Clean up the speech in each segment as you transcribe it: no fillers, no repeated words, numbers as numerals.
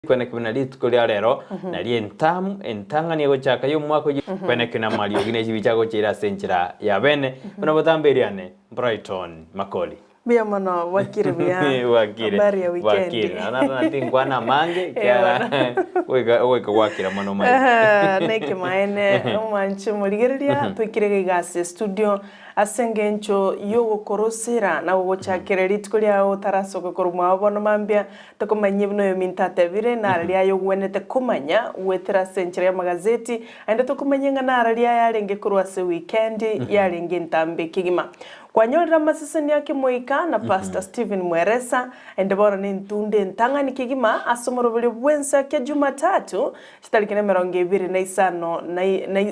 Kwenekio buna rituko ria rero nario entamu entang'ani egochaka y'omwaka oyio. Kwenekio namariogi ne chibicha agocha ase enchera ya bene, buna botambe eriane. Brighton Makori. Mbuya mono, bwakire buya. Bwakire. Habari ya weekend. Bwakire. Naende nati nkwana amange ekiagera goika goika gwakira mono omanyete. Eeh, nekemaene omwanche omorigereria toikire iga iga ase estudio Ase engencho y'ogokorosera na gogochakera rituko riao otarasoka korwa mwao bono mambia, tokomanyie buna oyominto atebire, nara riaye ogwenerete komanya goetera ase enchera y'amagazeti, naende tokomanyie ng'a nara riaye arenge korwa ase wikendi yarenge entambe kegima. Kwanyorire amaseseni a kemoika na Pastor Stephen Mweresa, naende bono nentunda entang'ani kegima ase omoroberio bw'ensa kia Jumatatu chitariki nemerongo ebere na isano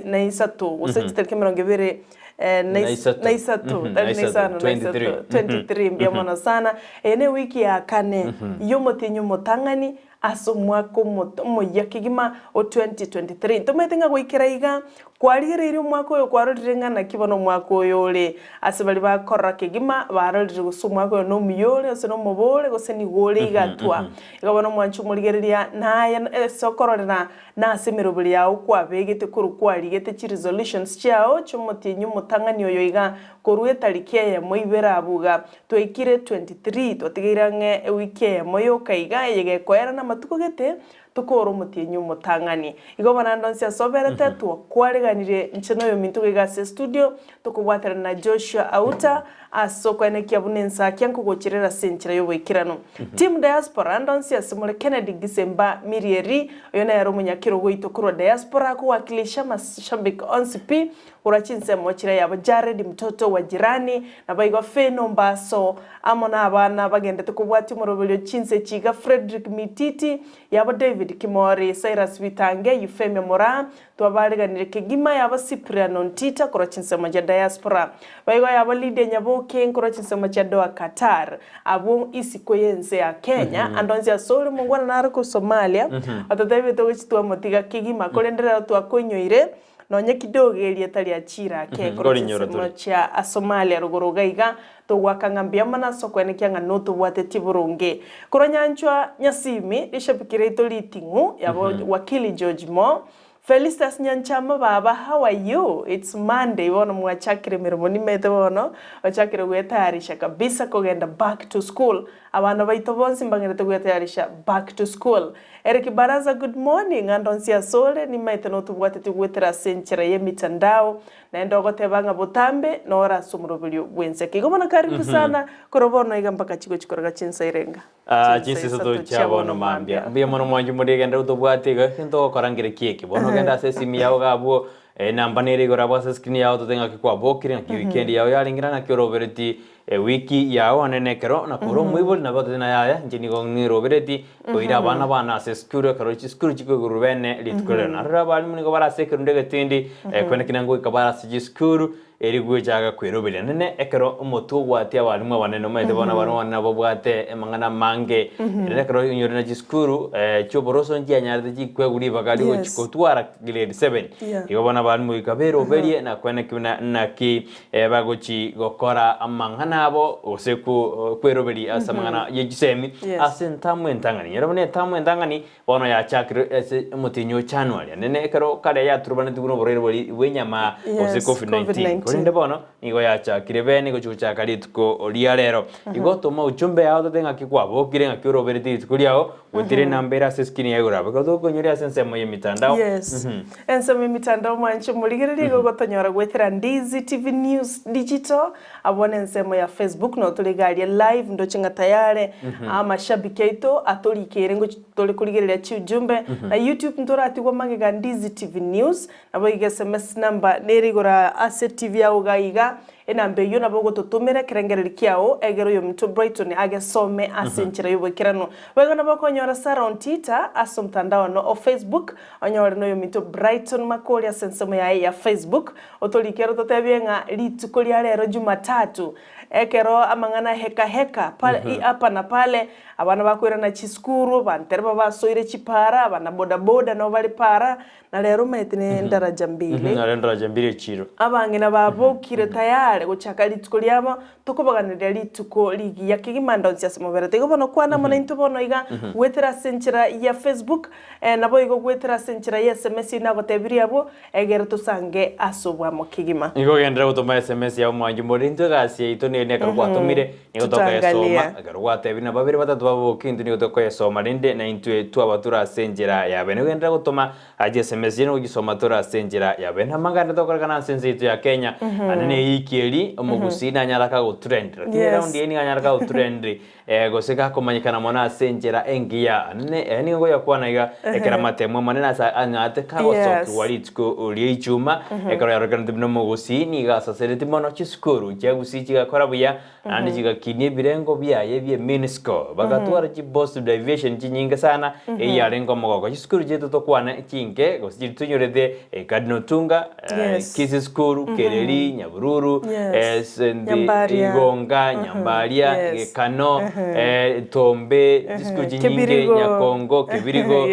na isato gose chitariki emerongo ebere Na isato. na isato Mhm, tari na na isato, isano na isato 23. 23 mbuya mono sana eye ne ewiki ya kane y'omotienyi omotang'ani ase omwaka omo- omoyia kegima o 2023 ntomanyete ng'a goikera iga kwarigereirie omwaka oyo kwarorire ng'a naki bono omwaka oyo ore ase baria bakorora kegima barorire gose omwaka oyo nomuya ore gose nomobe ore gose nigo ore igatwa igo bono omwanchi omorigereria naye ase okororera Na ase emeroberi yao kwabegete korwa kwarigete chiresolutions chiao chi'omotienyi omotang'ani oyo iga, korwa etariki eyemo ibere abwo iga, twaikire 23, twatigeire ang'e ewiki eyemo yoka iga eye gekoera namatuko gete, tokore omotienyi omotang'ani. Igo bono ande onsi ase oberete, twakwareganire inche na oyominto iga iga ase estudio, tokobwaterana na Joshua Auta, ase okoenekia buna ensakia nkogocherera ase enchera y'oboikeranu. Team Diaspora, ande onsi ase more Kennedy Gisemba Mirieri, oyo nere omonyakerogo oito korwa Diaspora akowakilisha amashabiki onsi pi korwa chinsemo chiria yabo Jared Mtoto wa Jirani, naboigo Finn Ombaso amo na abana bagendete kobwatia omoroberio chinse echi iga Fredrick Mititi, yabo David Kimori, Cyrus Bitange, Euphemia Moraa, Twabareganire kegima yabo Cyprian Ontita korwa chinsemo chia Diaspora, baigo yabo Lydia Nyaboke nkorwa chinsemo chia Doha Qatar, abwo isiko y'ense ya Kenya, ande onsi ase ore mongwana nare korwa Somalia, ototebete ogochi twamotiga kegima, korende rero twakoinyoire nonye kidogo erieta ria Chirake korwa Nkorinyora chinsemo tore. chia Somalia rogoro iga iga, Togoaka ng'a mbuya mono ase okwenekia ng'a notobwatetie boronge. Korwa nyanchwa Nyasimi, rishabiki riaito riting'u, yabo Wakili George Mo, Felistus Nyanchama baba how are you? It's Monday bono mwachakire emeremo nimete bono ochakire gwetayarisha kabisa kogenda back to school. Abana baito bonsi mbang'erete gwetayarisha back to school. Eric Baraza good morning ande onsi asore nimaete notobwatetie goetera ase enchera y'emitandao Naende ogoteba ng'a botambe nore ase omoroberio bw'enseke. Igo bono karibu sana korwa bono iga mpaka chigochi korega chinsa irenga? Ah, Chinsa chinsa isato isato chia chia bono bono mambia. mambia. Mbuya mono mwanchi more egende tobwate iga egento ogokora nkere ki eke. Bono ogende ase esimi yao iga abwo, enamba nere igoro abwo ase escreen yao tote ng'aki kwabokire, ng'aki weekend yao yarenge na ng'aki orobereti ewiki yao one nekero na kore omoibori nabo otete na yaya inche nigo ng'irobereti koira abana bane ase esukuru ekero chisukuru chikoigorwa bene rituko rero. Naroro abalimu nigo bare ase ekerundu egetindi ekero kende ngoika bare ase chisukuru eri gochaga kweroberia. Nene ekero omotwe ogwatia abalimu abanene omanyete bono abalimu abanene nabo babwate amang'ana amange ere ekero onyore na chisukuru chioboroso nchianyarete chikwegwa ribaga rigochi kotwara grade seven. Igo bono abalimu goika beroberie na koenekia buna naki Bagochi gokora amang'ana abo, gose kweroberia ase amang'ana ye chisemi, ase entamu entang'ani. Nyora buna etamu entang'ani bono yachakire ase omotienyi o January, naende ekero kare yaturubanetigwe buna oborwaire boria bw'enyama gose Covid-19. Korende bono nigo yachakire bene gochi gochaka rituko ria rero. Igo toma ujumbe yao tote ng'aki kwabokire, ng'aki orobereti rituko riao, Gotira enamba ere ase eskrini ya igoro abwo, ekero tokoinyoria ase ensemo y'emitandao. Yes. Ensemo y'emitandao mwanche morigererie igo gotonyora goetera Ndizi TV News Digital abwo nensemo ya Facebook noo tore iga aria live ndoche ng'a tayare amashabiki aito atorikeire ngochi tore korigereria chiujumbe na YouTube ntoratigwa magega Ndizi TV News nabo iga SMS number nere igoro ase TV yao iga iga Enamba eyio nabo ogototomera ekerengererio kiao, egere oyominto Brighton agesome ase enchera y'oboikeranu. Boigo nabo okonyora Sarah Ontita ase omotandao one o Facebook, onyore noyominto Brighton Makori ase ensemo yaye ya Facebook. Otorikere ototebie ng'a rituko ria rero Jumatatu, ekero amang'ana heka heka, pale hapa na pale, abana bakoirana chisukuru, abantereba basoire chipara, abana bodaboda nabo bare para, Na rero omanyete ne ndaraja mbili. Nare ndaraja mbili echiro. Abang'ina babokire tayari. kare gochaka rituko riabo, tokobaganeria rituko rigiya kegima ndonsi ase moberete. Igo bono kwana amo naintwe bono iga, goetera ase enchera ya Facebook, naboigo goetera ase enchera ya SMS nagotebirie abwo, Egere tosange ase obwamo kegima. Nigo ogenderere gotoma SMS yao mwanchi more intwe egasi yaito nere nekero gwatomire nigo tokoyesoma Tutangalia. ekero gwatebire na babere batato baboke intwe nigo tokoyesoma rende na intwe twaba tore ase enchera ya bene ogenderere gotoma aye SMS eye nigo ogisoma tore ase enchera ya bene amang'ana tokorekana ase ense yaito ya Kenya ande ne eyiki eri omogusii nanyara kagotrend lakini eround eye nigo anyara kagotrend Gose gakomanyekana mono ase enchera engiya. Ane nigo ngoyakwana iga, ekero amatemo amanene ase ang'ate kagosokigwa rituko ria Ichuma, ekero yarorekanete buna omogusii nigo asasereti mono chisukuru chia Gusii chigakora buya, naende chigakinia ebirengo biaye bi'eminisiko. Bagatwara chipositive deviation chinyinge sana, eyio yarenge omogoko. Chisukuru chiaito tokwane chinke, gose chiria tonyorete, Cardinal Otunga, Kisii School, Kereri, Nyabururu, Nyambaria. Igonga, Nyambaria, Gekano, Tombe, chisukuru chinyinge, Kebirigo. Nyakongo, Kebirigo,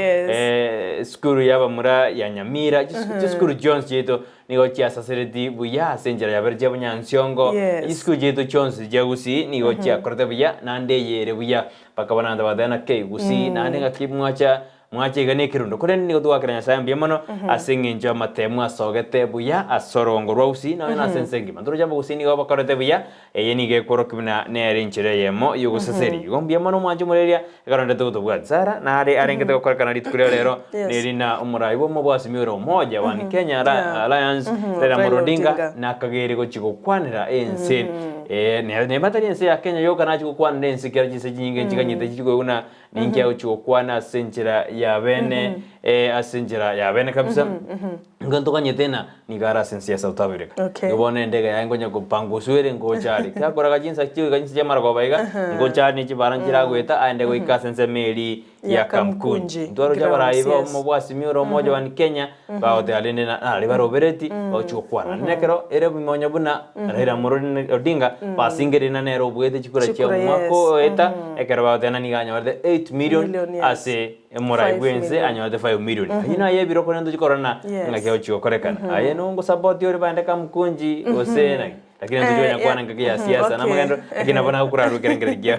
esukuru y'abamura ya Nyamira, chisukuru chionsi chiaito nigo chiasasereti buya ase enchera yabere chia Bunyansiongo, chisukuru chiaito chionsi chia Gusii nigo chiakorete buya naende eye ere buya, bakaba naende bateba naki Gusii naende ng'aki mwacha Mwache iga nekerundo, korende nigo togwakera Nyasae mbuya mono ase engencho y'amatemu asogete buya ase orogongo rwa Gusii nonya nase ense engima. Ntoroche abagusii nigo bakorete buya, eye nigo ekworokia buna nere enchera eyemo y'ogoseseria. Igo mbuya mono mwanche omoreria ekero ndete gotobwatia. Sarah nare arengete gokorekana rituko ria rero Yes. neri na omorai bw'omobwasimi ore omoja one Kenya Yeah. Alliance Raila Raila Amolo Odinga Odinga. nakagere gochia gokwanera ense. Neba tari ense ya Kenya yoka nachia gokwanera ense ekiagera chinse chinyinge nchiganyete chichikoigwa buna Ninki agochia gokwana ase enchera ya bene, eh, ase enchera ya bene kabisa. Nigo ntoganyete ng'a nigo are ase ense ya South Africa. Okay. Nigo bono endege yaye nkonya kopanguswa ere ngocha are. Kiakoraga chinsa chigoika chinsa chia marogoba iga, ngocha are ne chibara nchiragoeta aende goika ase ensemo eria Ya ya Kamkunji. Kamkunji Ntwaroche abarai grounds, ba yes. omobwasimi ore omoja one Kenya, bagoteba rende na nari barobereti, bagochia gokwana. Naende ekero ere omonya buna Raila Amolo Odinga, basingerire na nere obuete chikura chia Chikura, omwaka yes. oeta, ekero bagoteba ng'a nigo anyorete 8 million Million, yes. ase omorai Five bwense million. anyorete 5 million. Ayio naye ebiro korende tochia korora na Yes. ng'aki agochia gokorekana. Aye nongo support ore bande Kamkunji gose naki? Lakini ntochia konya kwana engaki ya siasa na amagendo, lakini nabo nagokorarwa ekerengererio kiao.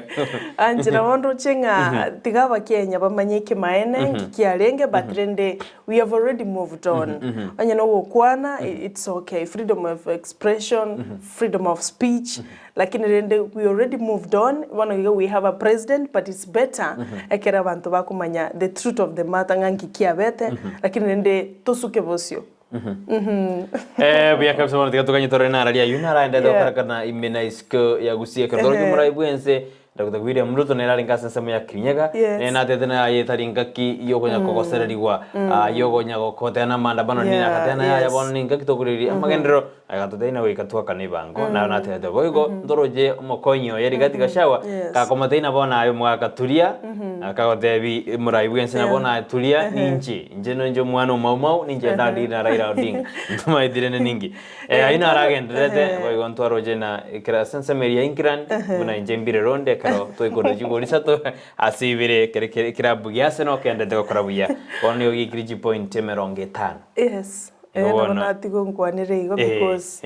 Anche nabo ndoche ng'a tiga abakenya bamanye ekemaene nki kiarenge but rende we have already moved on. Onye na ogokwana it's okay, freedom of expression, freedom of speech, lakini rende we already moved on, bono iga we have a president but it's better ekero abanto bakomanya the truth of the matter ng'a nki kiabete, lakini rende tosuke bosio. Eh, buya kabisa bono tiga toganye torore nara riayio naraendete Yeah. gokorekana ime na isiko ya Gusii ekero torokia Ehe. omorai bwense Dr. William Ruto nere arenge ase ensemo ya Kirinyaga Yes. nere natete naye etari ngaki yokonya kogosererigwa ah, yokonya gokotena maandamano nini Yeah, agatena yaya yes. bono ningaki tokoreria amagenderero agatotebia na goika twakana ebango naye natebete boigo ntoroche omokonyi oye Rigathi Gachagua Yes. gakomotebia nabo naye omogaka turia akagotebi morai bwense nabo naye turia ninche Inche noinche omwana o Mau Mau, ninche ndadire na Raila Odinga. Ntomaeti rende ninki. Eh, ayio naro agendererete, boigo ntwaroche na ekero ase ensemo eria ya England, buna inche mbire ronde ekero twaikure chigori isato ase ibere ekere kere ekilabu gia Arsenal kendete gokora buya. Bono nigo giikire chipoint emerongo etano. Yes. Igo Eh, nabo bono. natiga onkwanere igo Eh. because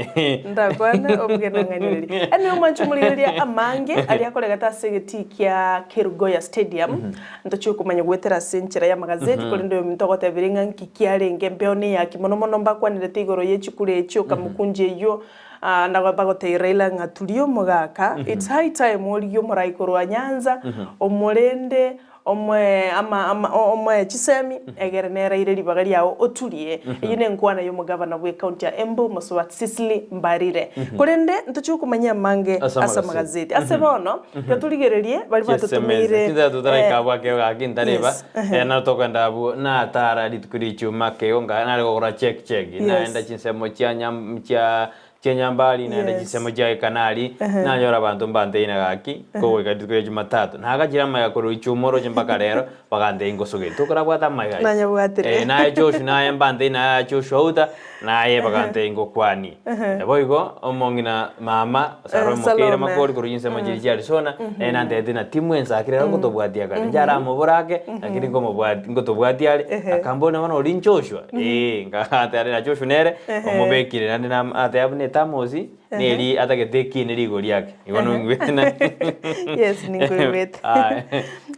ndakwane obuge nang'ainereria. Anyway omwanche omorigereria amange aria akoregete ase egetii kia Kerugoya Stadium, ntochie komanya goetera ase enchera y'amagazeti korende oyominto ogotebirie ng'a nki kiarenge embeo neyaki mono mono mbakwanerete igoro ye chikura echio Kamukunji eyio ah, na bagotebia Raila ng'a turia omogaka it's high time origie omorai korwa Nyanza omorende Omoe ama ama omoe chisemi, egere neraire ribaga riao oturie. Eyio nenkwana y'omogavana bw'ecounty ya Embu, Mosubati Cicily Mbarire. Korende ntochie okomanya amange Ase ase amagazeti. amagazeti. Ase bono, tiga torigererie baria batotomeire Chinsa totaraika eh, abwo akego gaki ntareba yes, ehe. eh, naro tokogenda abwo natara rituko ria ichuma akego nka nare kogora check check Yes. naenda chinsemo chia nyam chia Chi'enyambari naende Yes. chinsemo chia ekanari, nanyora abanto mbanteine gaki, kogoika rituko ria Jumatatu. Nagachire amaiga korwa ichuma oroche mpaka rero, bagantebia ngosogeri. Tokorabwate amaiga aya. Nanyabwatire. Eh, naye Joshua naye mbanteine naye Joshua Outa, naye bagantebia ngokwanie. Naboigo omong'ina mama, Sarah Eh, omokeire Salome. amakori korwa chinsemo chiria chia Arizona, naye nantebete ng'a timwensakire ere ngotobwatia kare. Inche aramobora ake, lakini nkomobwati ngotobwatia are, akamboria bono oria Joshua? Ee, ngateba na Joshua nere, omobekire naende nam ateba buna etamosi. Neri atagete ekiine rigori ake. Igo nonigwete na. Yes, ninkoigwete. Aye.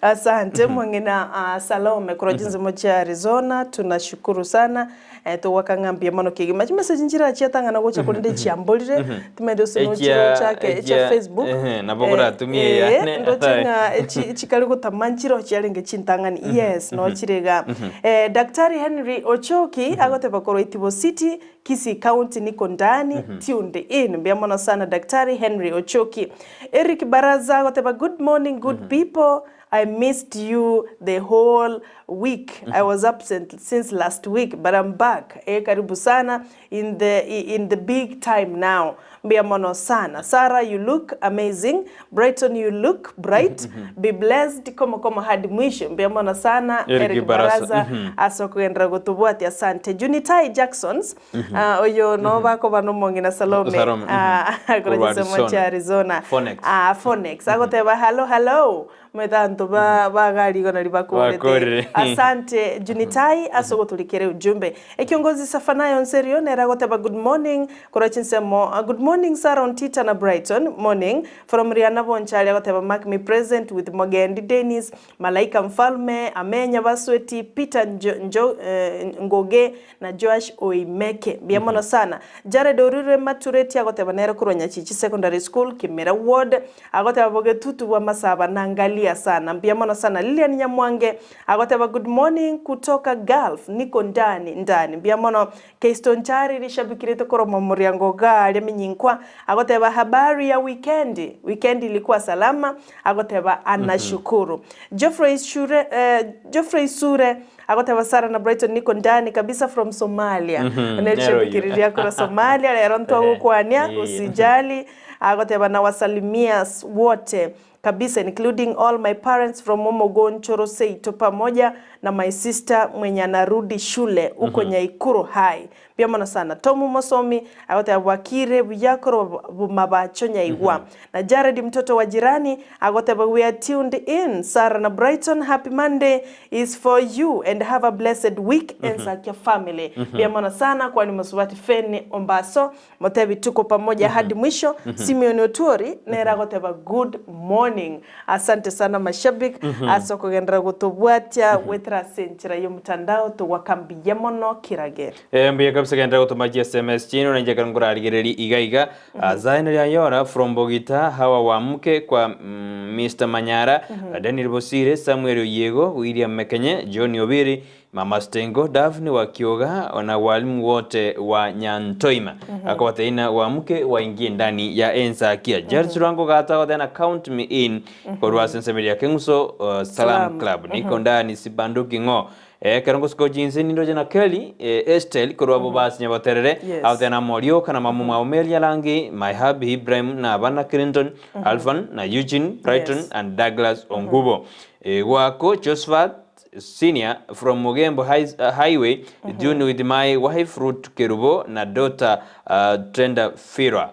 Asante mwang'ina ah, Salome korwa chinsemo chia Arizona, tunashukuru sana eh, togwaka ng'a mbuya mono kegima. Chimessage nchira chiatang'ana gocha korende chiamborire, timanyeti gose Echia- nochirochake echia echia- Facebook. ehe, nabo Eh, koratumie eh, eyane. ndoche ng'a echi chikare gotama nchiro chiarenge chintang'ani. Yes, nochire igaa. Eh, Daktari Henry Ochoki agoteba korwa Itibo City, Kisii County niko ndani tuned in mbuya mono sana Daktari Henry Ochoki. Eric Baraza agoteba good morning good people I missed you the whole week I was absent since last week but I'm back eh karibu sana in the in the big time now mbuya mono sana Sarah you look amazing Brighton you look bright be blessed komo komo hadi mwisho mbuya mono sana Eric Eric Barasa. Baraza ase okogenderera gotobwatia asante. Junitai Jacksons, ah, oyo no bakoba nomong'ina Salome, Salome, mhm. ah, Korwa korwa chinsemo Arizona. chia Arizona. Phoenix. Ah, Phoenix. Agoteba hello hello mwete abanto ba bagari igo nari bakorete. Bakorire. Asante Junitai ase ogotorikera ujumbe. Ekiongozi Safanayo Nserio nere agoteba good morning korwa chinsemo ah, good morning Sarah Ontita na Brighton morning from Riana Bonchari agoteba mark me present with Mogendi Dennis Malaika Mfalme, Amenya Basweti, Peter Njo, Njo, eh, Ngoge na Joash Oimeke. Mbuya mono sana. Jared Orure Matureti agoteba nere korwa Nyachichi Secondary School, Kimera Ward, agoteba bogetutu bwa masaba nangalia sana. Mbuya mono sana. Lilian Nyamwange agoteba good morning kutoka Gulf, niko ndani ndani. Mbuya mono. Keiston Chari rishabikirete korwa momoriango garia minyinkwa agoteba habari ya weekend, weekend ilikuwa salama agoteba anashukuru. Geoffrey Shure, eh, Geoffrey Sure agoteba Sara na Brighton niko ndani kabisa from Somalia. mm Nero Nerishabikiriria korwa Somalia rero ntwagokwania Eh. usijali agoteba nawasalimia wote kabisa including all my parents from Omogonchoro Seito pamoja na my sister mwenye anarudi shule huko Nyaikuro High. Mbuya mono sana. Tomu Mosomi agoteba bwakire buyakoro mabacho Nyaigwa. Na Jared mtoto wa jirani agoteba we are tuned in. Sarah na Brighton happy Monday is for you and have a blessed week and Sakia family. Mbuya mono sana kwani Mosubati Feni Ombaso Motebi tuko pamoja hadi mwisho. Simeon Otuori nere agoteba good morning. Asante sana mashabiki ase okogenderera gotobwatia gwetera ase enchera ya omotandao togwakambiya mono kirage. Eh, mbuya kabisa genderera gotoma chi SMS chino na inche nkorarigereria iga iga mm Zainal Ayora from Bogita hawa wa mke kwa mm, Mr Manyara Daniel Bosire Samuel Oyiego William Mekenye John Obiri Mama Stengo Daphne wa Kioga na walimu wote wa Nyantoima akabateina wa mke waingie ndani ya ensakia Jared Surango gata then count me in korwa sensemeria Keng'uso uh, Salam Salam. Club niko ndani sibanduki ng'o eh kerongo siko jinsi nindoje na Kelly eh, Estel korwa bo basi nyabaterere Yes. autena Morio kana mamu mwa Omelia Langi my hubby Ibrahim na Bana Clinton Alphan na Eugene Brighton Yes. and Douglas Ongubo eh, wako Josephat Senior from Mugembo High, uh, Highway June with my wife Ruth Kerubo na daughter uh, Trenda Fira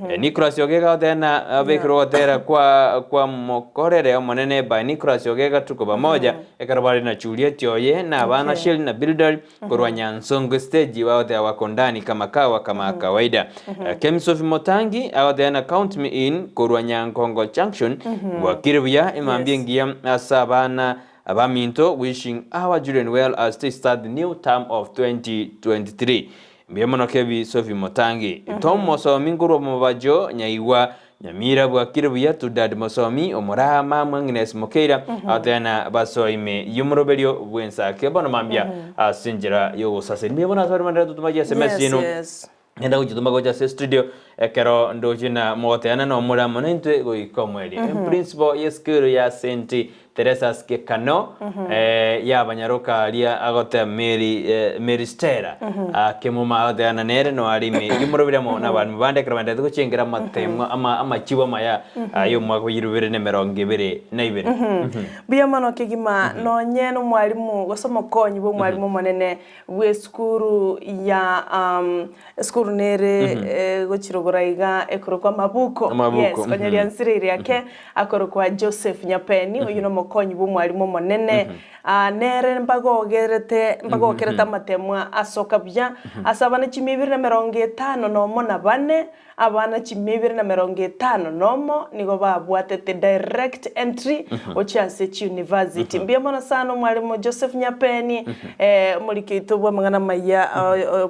Eh, Nicholas Ogega othena abekirwo gotera kwa kwa mokorere omonene by Nicholas Ogega tuko pamoja ekero bari na Juliet Oye na abana Okay. Shell na Bildal korwa Nyansongo stage waothea wako ndani kama kawa kama kawaida Eh, Kemsofi Motangi aothea count me in korwa Nyankongo Junction bwakire buya emambia Yes. engiya ase abana abaminto wishing our children well as they start the new term of 2023 mbuya mono kebi Sophie Motangi Tom Mosomi nkorwa mobajo Nyaigwa Nyamira bwakire buya to Dad Mosomi omoraha mama Agnes Mokeira ateana basoime yomoroberio bwensake bono mambia ase enchera yogosaseri mbuya bono ase baria bandere totumagia SMS Yes, yenu yes. ngenda gochituma gocha ase studio ekero ndoche na mogoteana na omore amo naintwe goika omweri principal ya school ya St Teresa's Gekano eh, yabanyaroka aria agotea Mary eh, Mary Stella akemuma agoteana nere no arime yomorobire mo na bandu bande ekero bandete gochengera amatemo ama amachibo amaya ayo omwaka oirubere na emerongo ebere na ibere Mbuya mono kegima nonye na omwalimu gose omokonyi bwa omwalimu omonene bwa esukuru ya um, esukuru nere eh, gochirogora iga ekorokwa Mabuko. Mabuko, Yes, konya riansire ake akorokwa Joseph Nyapeni oyo na omokonyi bwa omwalimu omonene. Nere mbagogerete mbagokerete amatemwa asoka buya ase abana chimia ibere na emerongo etano nomo na bane, abana chimia ibere na emerongo etano nomo nigo babwatete direct entry gochia ase chiuniversity. Mbuya mono sana omwalimu Joseph Nyapeni, omoriki oito bw'amang'ana amaya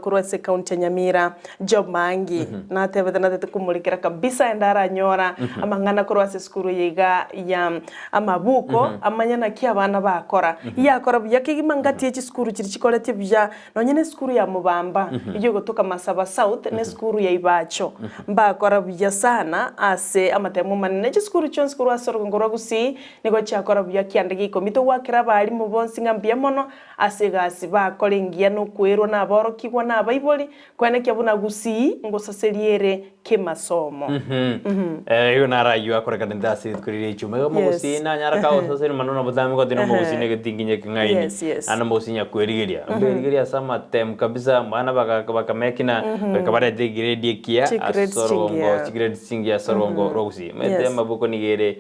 korwa ase ecounty ya Nyamira. Job Maangi natebete natete komorekera kabisa ende aranyora amang'ana korwa ase esukuru eye iga ya amabuko amanye naki abana bakora. Iyakora buya kegima ngati ye chisukuru chiria chikoretie buya nonye na esukuru ya Mubamba eyio egotoka Masaba South na esukuru ya Ibacho mbakora buya sana ase amatemo amanene. Chisukuru chionsi korwa ase orogongo rwa Gusii nigo chiakora buya kianda gia ikomi. Togwakera abalimu bonsi ng'a mbuya mono ase egasi bakora engiya na okwerwa na aborokigwa na abaibori Koenekia buna Gusii ngosaserie ere kemasomo. Igo narayio akorekanete ase rituko riria echuma. Igo omogusii nanyara kagosaseri mono na botambe goteba omogusii na egetinginye ekeng'aini. Naende omogusii nyakwerigeria. Mberigeria ase amatemu kabisa abana bakamekina goika barete egrade ekiya ase orogongo chigrades chingiya ase orogongo rwa Gusii. Omanyete amaboko nigo ere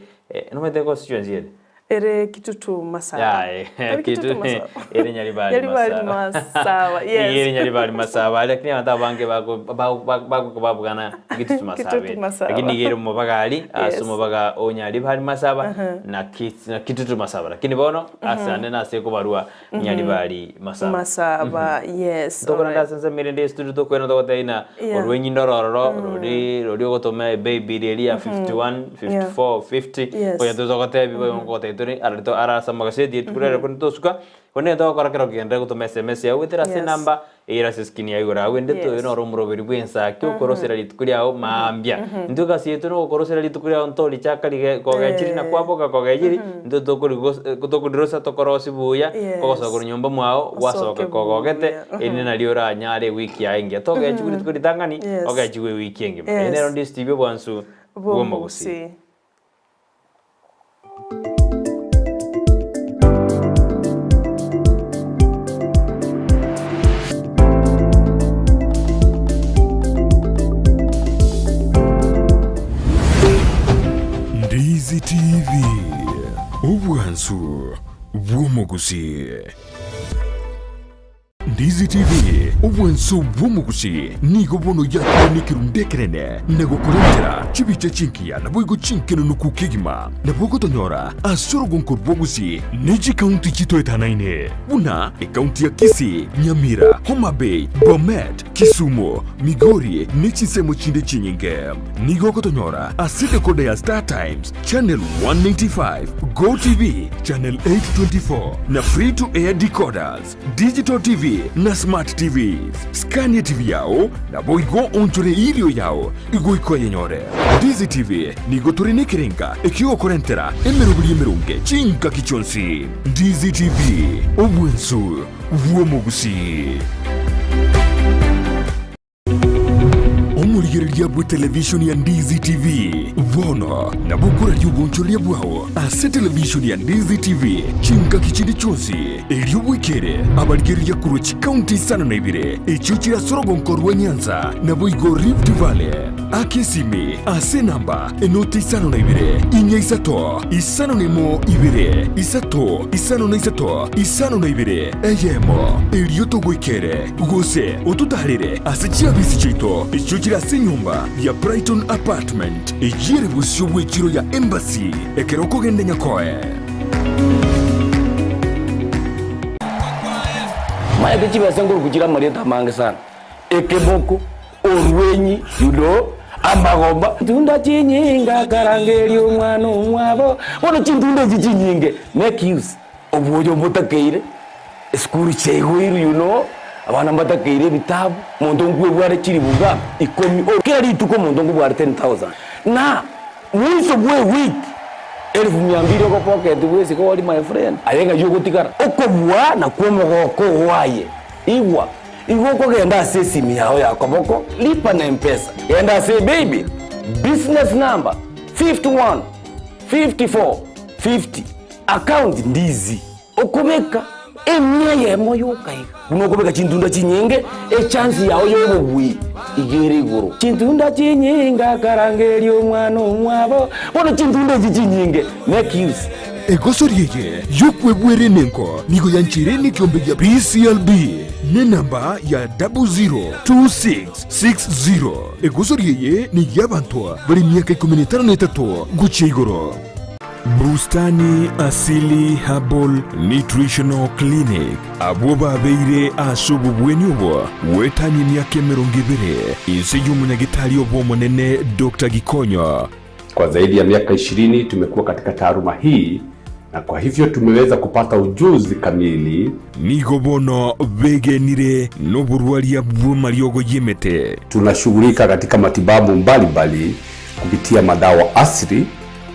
nomanyete constituency ere? Ere Kitutu Masaba. Yaye, Ere Kitutu Kitu- Masaba. ere Nyaribari Nyaribari Masaba. Masaba, yes. Ere Nyaribari Masaba, lakini abanto abange bako- ba- ba- bagoka babugana Kitutu Masaba. Kitutu ere. Masaba. Lakini nigo ere omobagari, ase Yes. omobaga o Nyaribari Masaba na Ki- na Kitutu Masaba. Lakini bono ase ande nase ekobarwa Nyaribari Masaba. Masaba, yes. Tokorenda alright. ase ensemo erinde estudio tokwena togotebia ng'a Yeah. orwenyi ndorororo rori rori ogotoma ebaby riria ya 51, 54, 50 Yes. oyo togotebia boigo ngogotebia tore ararito ara ase amagaseti rituko rero korende tosuka korende egento ogokora kero ogenderere gotoma sms yago goetera ase Yes. enamba eyere ase eskrini yago igoro agwo ende Yes. toyo noro omoroberi bwa ensaki okorosera rituko riago mambia. Intwe egasi yaito na ogokorosera rituko riago ntorichaka rige kogechiri na kwaboka kogechiri, intwe tokorigos tokorirosa tokorosia buya, Yes. kogosoka korwa nyomba mwao gwasoka Osoke kogogete, buya. erinde nario oranyare ewiki yaye engiya. Togechigwa rituko ritang'ani, Yes. ogechigwe ewiki engima. Yes. Eye nero ndisitibi obwansu bw'omogusii. Bw'omogusii. Ndizi TV, obwansu bw'omogusii. Ndizi TV, obwanso bw'omogusi, nigo bono yakire nekerundu ekenene na gokorentera chibicha chingiya naboigo chinkenonoku kegima. Nabo ogotonyora ase orogonko rw'obogusi ne chikaunti chitoetanaine buna ekaunti ya Kisii, Nyamira, Homa Bay, Bomet, Kisumu, Migori ne chinsemo chinde chinyinge. Nigo ogotonyora ase decoder ya Star Times, Channel 195, Go TV, Channel 824 na Free to Air decoders. Digital TV na Smart TVs. Skania TV yao naboigo onchore irio yao igoika oyenyore. Ndizi TV nigo tore nekerenga ekiogokorentera emeroberi emeronge chingaki chionsi. Ndizi TV, obwensu bw'omogusii. Omorigereria bw'etelevishoni ya Ndizi TV bono nabo okoraria obonchoreria bwao ase televishoni ya Ndizi TV chingaki chinde chionsi, erio bwekere abarigereria korwa chikaunti isano na ibere echio chire ase orogonko rwa Nyanza naboigo Rift Valley. Aka esimi ase enamba enoti isano na ibere, inya isato, isano na emo ibere, isato, isano na isato, isano na ibere, eyemo, erio togoikere, gose ototaarere ase chiabisi chiaito echio chire ase enyomba ya Brighton Apartment, eyio ere bosio bw'echiro ya Embassy, ekero okogenda Nyakoe. Maete chibesa nkoruku chire amarieta amange sana, ekeboko, Orwenyi, you know, amagomba. Tunda chinyinga karangeria omwana omwabo. Bono chintunda echi chinyinge, make use obwoyo mbotakeire, esukuru chiaigoirwe you know, abana mbatakeire ebitabu, omonto nkwebware chilifu ngapi? Ikomi, o kera rituko omonto nkobware 10,000. Na mwiso bwa ewiki, elfu mia mbili ogopocket bwesike ori my friend, aye ng'ai ogotigara? Okobua nakwo omogoko oo aye. Igwa, igo okogenda ase esimi yao ya koboko, lipa na Mpesa, genda ase Paybill, business number 51 54 50, account Ndizi, okobeka. Emia eyemo yoka iga. Buna okobeka chintunda chinyinge, echansi yao y'obobui iga ere igoro. Chintunda chinyinge akarangeria omwana omwabo, bono chintunda echi chinyinge, make use. Egosori eye y'okwebwera enengo nigo yancheire nekeombe gia PCLB nenamba ya 002660. Egosori eye ney'abanto bare emiaka ikomi na etano na etato gochia igoro. Bustani Asili Herbal Nutritional Clinic, abwo babeire ase obobweni obo goetania emiaka emerongo ebere inse y'omonyagitari obo omonene Doctor Gikonyo. Kwa zaidi ya miaka ishirini tumekuwa katika taaluma hii na kwa hivyo tumeweza kupata ujuzi kamili. Nigo bono begenire noborwaria bw'amariogo y'emete. Tunashughulika katika matibabu mbalimbali kupitia madawa asili.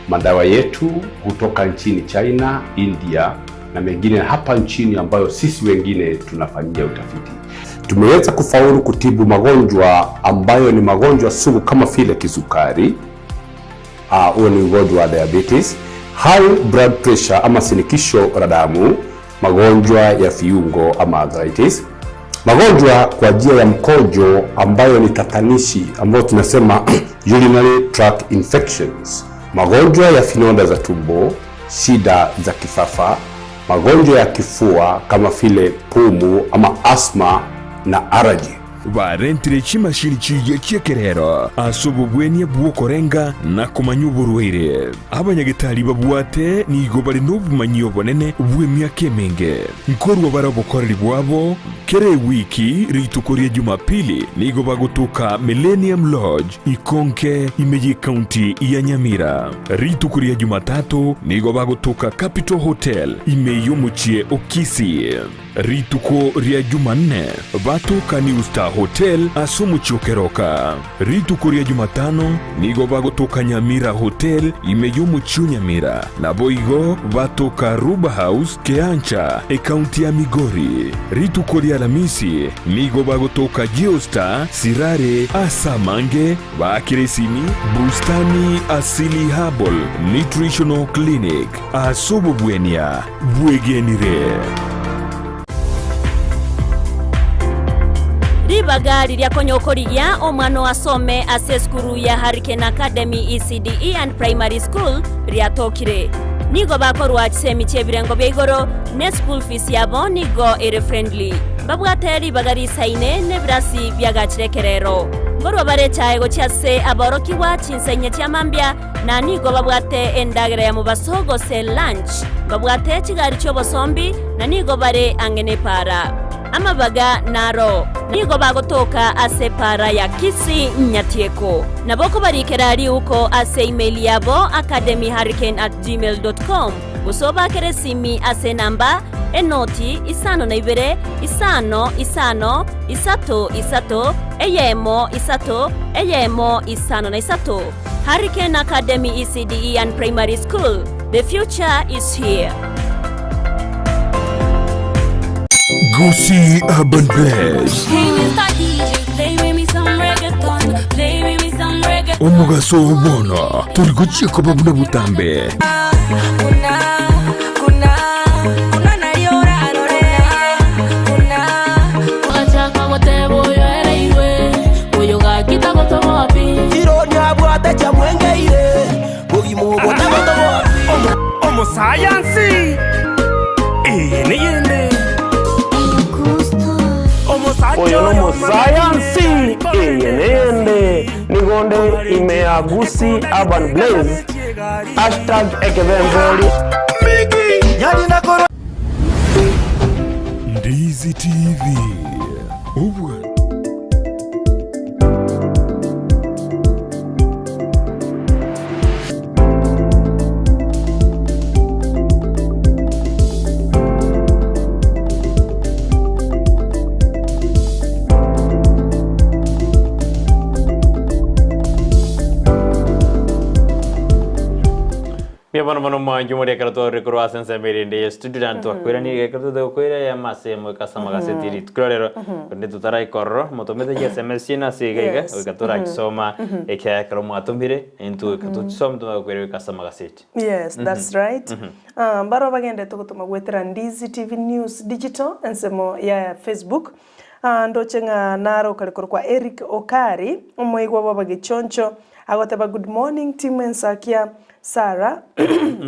Madawa yetu hutoka nchini China, India na mengine hapa nchini ambayo sisi wengine tunafanyia utafiti. Tumeweza kufaulu kutibu magonjwa ambayo ni magonjwa sugu kama vile kisukari, huo ni ugonjwa wa diabetes, high blood pressure ama shinikizo la damu, magonjwa ya viungo ama arthritis, magonjwa kwa njia ya mkojo ambayo ni tatanishi ambayo tunasema urinary tract infections, magonjwa ya vidonda za tumbo, shida za kifafa, magonjwa ya kifua kama vile pumu ama asthma na allergy. Barentire chimashini chiria chi'ekerero ase obobwenia bw'okorenga na komanya oborwaire. Abanyagetari babwate nigo bare nobomanyi obonene bw'emiaka emenge. Nkorwa bare obokoreri bwabo kera ewiki rituko ria Jumapili nigo bagotoka Millennium Lodge Ikonke ime y'ecounty ya Nyamira. Rituko ria Jumatatu nigo bagotoka Capital Hotel ime y'omochie o Kisii. Rituko ria Jumanne batoka New Star Hotel ase omochie o Keroka. Rituko ria Jumatano nigo bagotoka Nyamira Hotel ime y'omochie o Nyamira, naboigo batoka Ruba House Keancha ekaunti ya Migori. Rituko ria Alamisi nigo bagotoka Geostar Sirare ase amange baakire esimi Bustani Asili Herbal Nutritional Clinic ase obobwenia bwegenire. Ribaga riria konya okorigia omwana oo asome ase esukuru ya Hurricane Academy ECDE and Primary School riatokire. Nigo bakorwa chisemi chi'ebirengo bia igoro ne school fees yabo nigo ere friendly. Mbabwate ribaga risaine nebirasi biagachire ekerero. Nkorwa bare echae gochia ase aborokigwa chinsa inye chia mambia na nigo babwate endagera ya mobaso gose lunch. Mbabwate chigari chi'obosombi na nigo bare ang'e nepaara. Amabaga naro nigo bagotoka ase epaara ya Kisii Nyatieko. Nabo okobarikera riuko ase email yabo academyhurricane@gmail.com gose obakere esimi ase enamba enoti isano na ibere isano isano isato isato eyemo isato eyemo isano na isato. Hurricane Academy ECDE and Primary School, the future is here. Gusii Urban Blaze. Hey, Mr. DJ, play with me some reggaeton. Play with me some reggaeton. Omogaso oo bono tori gochia koba buna botambe. Omosayansi eye neyende. Oyo nomosayansi eye neyende nigonde ime ya Gusii Urban Blaze hashtag ekebembori. Ndizi TV. Obwa. Mbuya mono mono mwanchi moria ekero twarure korwa ase ensemo ere ende ye studio naende twakoiranirie ekero tote gokoira eyemo ase eyemo goika ase amagaseti rituko ria rero korende totaraika ororo motomete chi sms chiaino ase iga iga goika torachisoma ekiagera ekero mwatomire intwe goika tochisome tomanye gokoira goika ase amagaseti. Yes, that's right. Ah, mbaro bagenderete gotoma goetera Ndizi TV News Digital ensemo ya Facebook. Ah, ndoche ng'a naro okare korokwa Eric Okari, omoigwa bw'abagechoncho, agoteba good morning team Ensakia, Sarah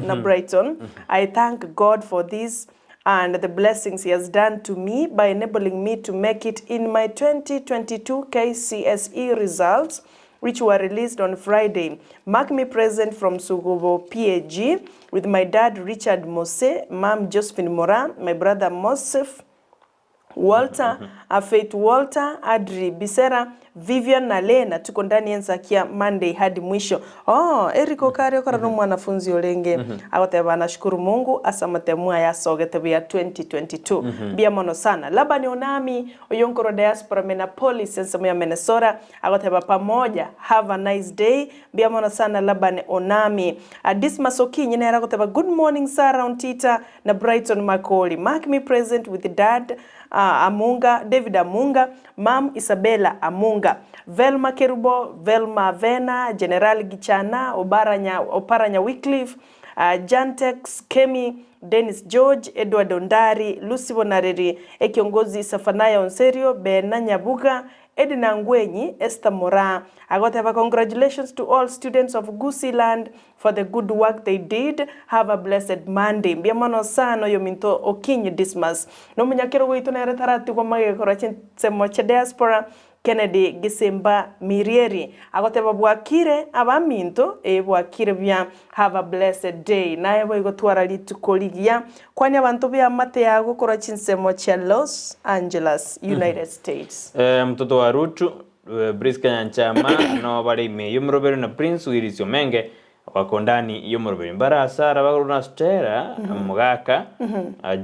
na Brighton. I thank God for this and the blessings he has done to me by enabling me to make it in my 2022 KCSE results which were released on Friday. Mark me present from Sugubo PAG with my dad Richard Mose, mom Josephine Mora, my brother Mosef Walter, Faith Walter, Adri Bisera, Vivian na Lena tuko ndani y'ensakia Monday hadi mwisho. Oh, Eric Okari okora nomwanafunzi orenge agoteba nashukuru Mungu ase amatemu aya asogete buya 2022. Mbuya mono sana. Laban Onami oyo nkorwa diaspora Minneapolis ensemo ya Minnesota agoteba pamoja have a nice day. Mbuya mono sana Laban Onami. Dismas Okinyi nere agoteba good morning Sarah Ontita na Brighton Makori. Mark me present with dad Amunga, David Amunga, mum Isabella Amunga, Velma Kerubo, Velma Avena, General Gichana, Obaranya, Oparanya Wycliffe, Jantex Kemi, Dennis George, Edward Ondari, Lucy Bonareri, Ekiongozi Safanaya Onserio, Bena Nyabuga, Edna Ngwenyi, Esther Moraa, agoteba congratulations to all students of Gusii land for the good work they did, have a blessed Monday. Mbuya mono sana oyominto Okinyi Dismas. Nomonyakerogo oito nere taratigwa magega korwa chinsemo chia diaspora, Kennedy Gisimba Mirieri agoteba bwakire abaminto, ee bwakire buya, have a blessed day. Naye boigo twara rituko rigiya. Kwania abanto beamate yago korwa chinsemo chia Los Angeles, United States. Mtoto wa Rutu, Prisca Nyanchama no bare ime y'omoroberi na Prince Willis Omenge wako ndani y'omoroberi. Mbare Asara bakorwa na Stella Mogaka,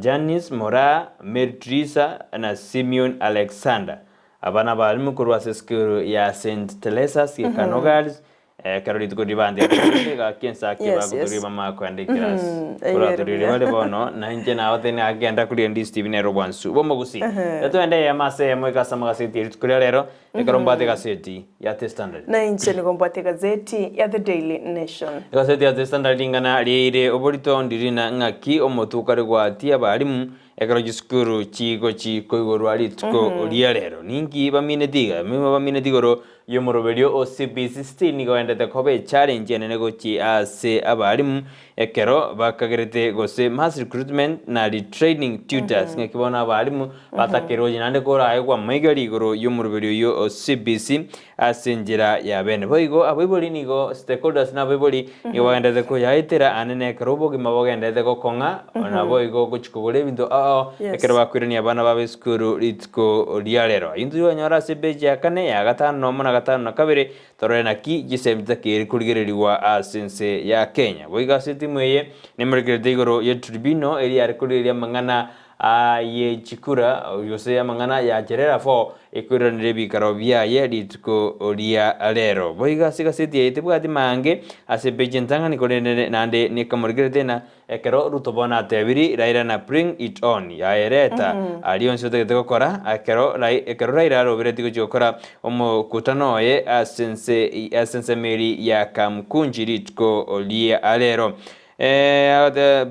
Janice Moraa, Mary Teresa na Simeon Alexander. Aba nabalimu korwa ase esukuru ya St Teresa's Gekano Girls Ekero rituko ribande riabeire, gaki ensaki bagotoria bamanya koenda ekirasi. Koratoria bare bono, na inche nabatebia ng'a genda koria Ndizi TV nere obwansu bw'omogusii. Totogende eyemo ase eyemo ase amagaseti ya rituko ria rero, ekero mbwate egaseti ya The Standard. Na inche nigo mbwate egazeti ya The Daily Nation. Egaseti ya The Standard ring'ana riaire oborito ndirina ng'aki omotwe okare gwatia abalimu Ekero chisukuru chigochi koigorwa rituko ria rero, ninki bamineti iga? Nigo bamineti igoro y'omoroberio o CBC still nigo oendete koba echallenge enene gochi ase abalimu ekero bakagerete gose mass recruitment na retraining tutors ng'aki bono abalimu batakeire gochi naende koraegwa amaiga igoro y'omoroberio oyio o CBC Ase enchera ya bene. Boigo abaibori nigo, stakeholders na abaibori, nigo bagenderete koyaetera aande na ekero obogima bogenderete gokong'a, naboigo gochia kogora ebinto ao ao, ekero bakoirania abana babo esukuru rituko ria rero. Intwe twanyora ase epeji ya kane, ya gatano nomo na gatano na kabere, torore naki chisemi chitakeire korigererigwa ase ense ya Kenya. Boigo ase etimu eye, nemorekerete igoro ye tribunal eria yare korigereria amang'ana Aye chikura, gose amang'ana ya Cherera 4, ekoiranera ebikaro biaye rituko ria rero. Boigo ase egaseti eye tebwati maange ase epeji entang'ani korende naende nekamorigerete ng'a ekero Ruto bono atebiri Raila na bring it on yaye reta aria onsi otagete gokora ekero ekero Raila arobereti gochia gokora omokutano oye ase ense ase ensemo eria ya Kamkunji rituko ria rero.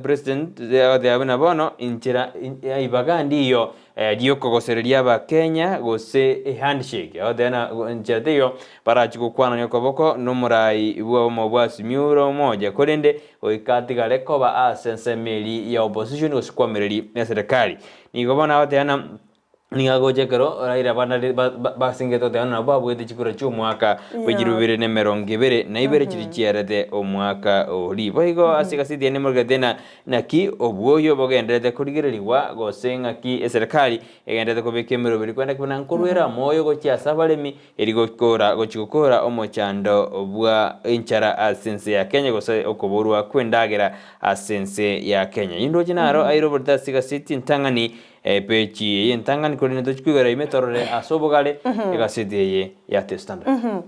President agoteba buna bono inchera ibaga ndiyo riokogosereria abakenya gose ehandshake agoteba na nchera teiyo barachi gokwanania okoboko nomorai bwa obomo bwa Azimio la Umoja korende goika atigare koba ase ensemo eria ya opposition gose koamereri eserekari. Nigo bono agoteba na Nigo agocha ekero Raila banare basingete goteba ng'a nabo babwate chikura chi'omwaka bwe chilifu ibere na emerongo ebere na ibere chiria chiarete omwaka oria. Boigo ase egaseti eye nemorogete ng'a naki obwoyo bogendererete korigererigwa gose ng'aki eserekari egendererete kobeka emeroberi kwenda ki buna nkorwera omoyo gochia ase abaremi eri gokora gochia gokora omochando bwa enchara ase ense ya Kenya gose okoborwa kw'endagera ase ense ya Kenya. Indoche naro airoborete ase egaseti entang'ani Epeji eye entang'ani korende tochia koigora ime torore ase obogare egaseti eye ya The Standard.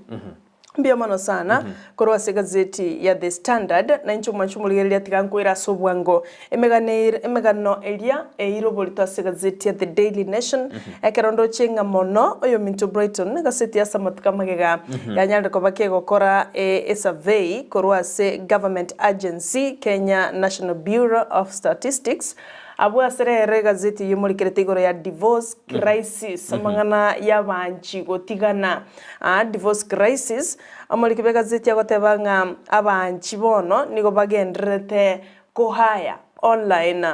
Mbuya mono sana korwa ase egazeti ya The Standard, na inche omwanchi omorigereria tiga nkoire ase obwango emegano eire emegano eria eire oborito ase egazeti ya The Daily Nation, ekero ndoche ng'a mono oyominto Brighton egaseti ase amatuko amagega yanyarire koba kegokora e esurvey korwa ase government agency Kenya National Bureau of Statistics Abwo ase rero egazeti eyio morikerete igoro ya divorce crisis, amang'ana y'abaanchi gotigana, aa divorce crisis, omoriki bw'egazeti agoteba ng'a abaanchi bono nigo bagendererete kohire online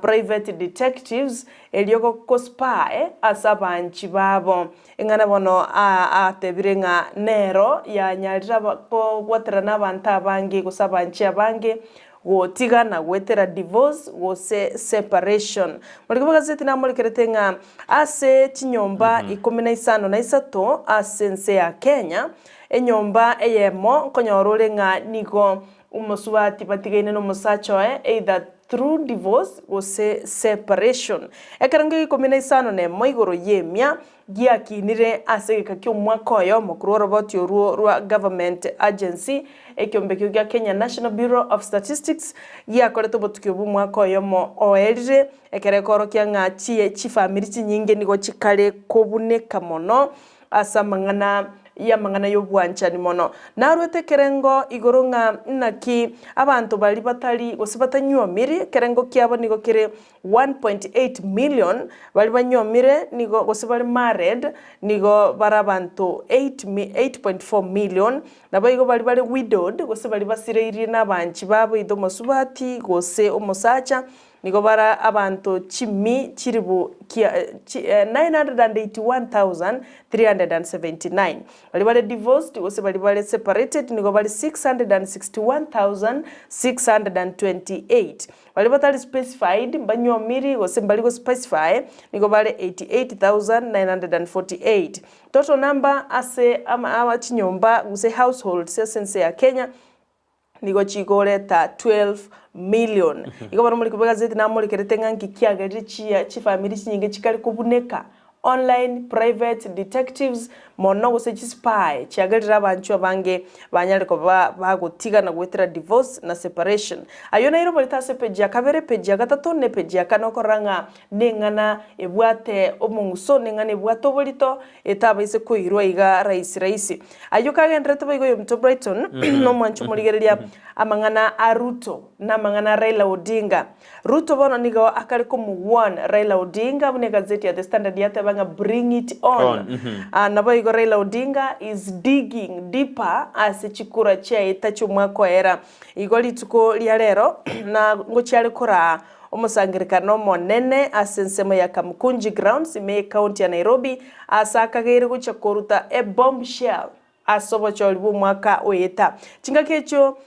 private detectives erio gospy ase abaanchi babo. Eng'ana bono atebire ng'a nero yanyarire kobwaterana abanto abange gose abaanchi abange Gotigana goetera divorce gose separation. Morike bw'egazeti namorekerete ng'a ase chinyomba ikomi na isano na isato ase ense ya Kenya, enyomba eyemo nkonyora ore ng'a nigo omosubati batigaine na omosacha oye either through divorce gose separation. Ekerengo ikomi na isano na emo igoro y'emia giakinire ase egeka ki'omwaka oyomo korwa oroboti orwo rwa Government Agency, ekiombe ekio gia Kenya National Bureau of Statistics giakorete obotuki obwo omwaka oyomo oerire, ekero ekoorokia ng'a chie chifamiri chinyinge nigo chikare kobuneka mono ase amang'ana y'amang'ana y'obwanchani mono. Narwete ekerengo igoro ng'a naki abanto baria batari gose batanyuomiri, ekerengo kiabo nigo kere 1.8 million baria banyuomire nigo gose bare married nigo bare abanto 8.4 million, naboigo baria bare widowed gose baria basireirie na abanchi babo either omosubati gose omosacha nigo bare abanto chimi chiribu kia 981,379. Baria bare divorced gose baria bare separated nigo bare 661,628. Baria batari specified, mbanyuomiri gose mbari go specify, nigo bare 88,948. Total number ase ama chinyomba gose households ase ense ya Kenya nigo chigoreta 12 million. Igo bono morikwa bw'egazeti namorikerete ng'a nki kiagerire chia chifamiri chinyinge chikare kobuneka Online private detectives mono gose chispy chiagerire abanchwa abange banyare koba bagotigana goetera divorce na separation. Ayio nairo borete ase epeji ya kabere, epeji ya gatato na epeji ya kane okorora ng'a neng'ana ebwate omong'uso, neng'ana ebwate oborito etabaise koirwa iga rahisi rahisi. Ayio kagendererete boigo oyominto Brighton nomwancha omorigereria amang'ana a Ruto na amang'ana a Raila Odinga. Ruto bono nigo akare komowarn Raila Odinga buna egazeti ya The Standard yateba ng'a bring it on. On, mhm. Ah, naboigo Raila Odinga is digging deeper ase chikura chiaeta chi'omwaka oera. Igo rituko ria rero na ngochia are koraa omosangerekano omonene ase ensemo ya Kamukunji Grounds ime y'ecounty ya Nairobi ase akageire gochia koruta ebombshell Ase obochori bw'omwaka oeta. Chingaki echio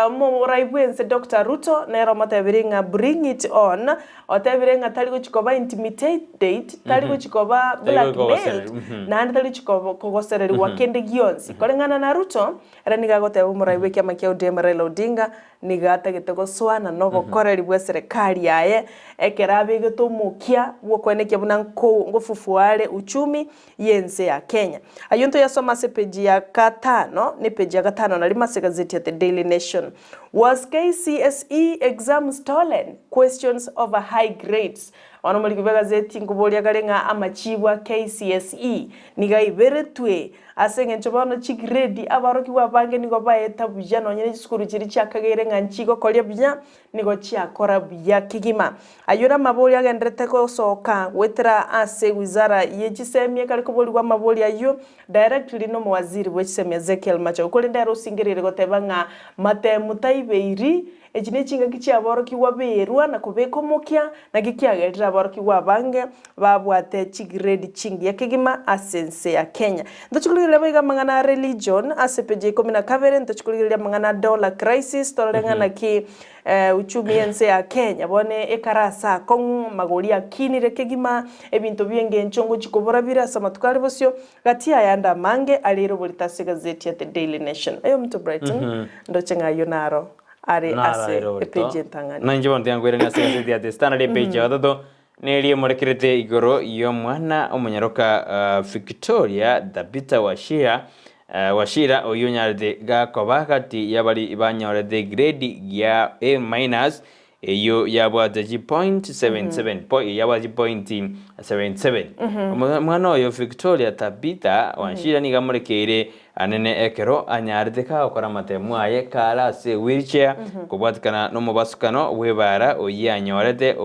omorai bw'ense Doctor Ruto nere omotebirie ng'a bring it on, otebire ng'a tari gochi koba intimidated, tari gochi koba Tari gochi blackmailed, kogosererigwa, naende tari gochi kogosererigwa kende gionsi. Koreng'ana na Ruto, ere nigo agoteba omorai bw'ekiama kia ODM Raila Odinga Nigo atagete gosoana nobokoreri bw'eserekari yaye ekero abegete omokia bw'okoenekia buna ngofufua are uchumi y'ense ya Kenya. Ayio ntoyasome ase epeji ya gatano na epeji ya gatano na rimo ase egazeti ya The Daily Nation. Was KCSE exam stolen? Questions over high grades. Bono omoriki bw'egazeti nkoboria kare ng'a amachibu a KCSE nigo aiberetwe Ase engencho bono chigredi aborokigwa abange nigo baeta buya nonya ne chisukuru chiria chiakageire ng'a nchigokoria buya, nigo chiakora buya kegima. Ayio namaborio agendererete gosoka goetera ase wizara ye chisemi ekare koborigwa amaborio ayio directly nomowaziri bwe chisemi Ezekiel Machogu korende ere osingereire goteba ng'a matemu taibeiri Echi nechingaki chiaborokigwa berwa na kobeka omokia, naki kiagerire aborokigwa abange babwate chigrade chingiya kegima ase ense ya Kenya. Ntochi korigereria boigo amang'ana a religion ase epeji ya ikomi na kabere, ntochi korigereria amang'ana a dollar crisis, torore ng'a naki uchumi y'ense ya Kenya bono ekare ase akong'u, amagori akinire kegima, ebinto bi'engencho ngochi kobora bire ase amatuko are bosio, gati y'ayande amange arire oborito ase egazeti ya The Daily Nation. Oyominto Brighton, ndoche ng'a ayio naro. are ase epeji entang'ani. Nainche bono tiga nkoiranie ase egazeti ya The Standard epeji ya gatato, neria emorekerete igoro y'omwana omonyaroka Victoria Thabita Wachia. Wachira oyio onyarete gakoba gati y'abari banyorete egrade ya A minus eyio yabwate chipoint 77 po yabwate chipoint 77. Omwana oyo Victoria Tabitha Wachira nigo amorekeire anene ekero anyarete kagokora amatemu aye kare ase ewheelchair kobwatikana nomobasukano bw'ebara oyio anyorete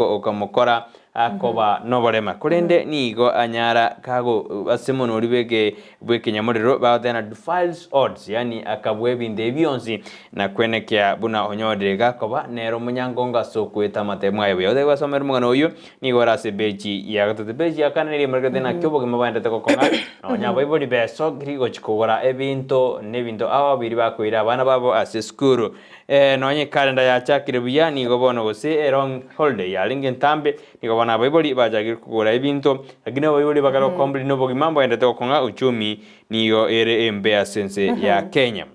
okamokora akoba noborema, korende nigo anyara kago ase omonori bw'eke bw'ekenyamorero bagoteba defiles odds, yaani akabua ebinto ebi bionsi na kwenekea buna onyorire gakoba nere omonyangongo ase okoeta amatemo aye buya. Otari gwasomera omogano oyio nigo ore ase epeji ya gatato. Epeji ya kane nigo emorekete naki obogima bwaendete gokong'a nonya abaibori besokiri gochia kogora ebinto na ebinto ao biria bakoira abana babo ase esukuru. Nonya ekalenda yachakire buya, nigo bono gose elong holiday yarenge entambe, nigo bono abaibori bachakire kogora ebinto, lakini abaibori bakare gokomplain obogima mboendete gokong'a uchumi nigo ere embe ase ense ya Kenya.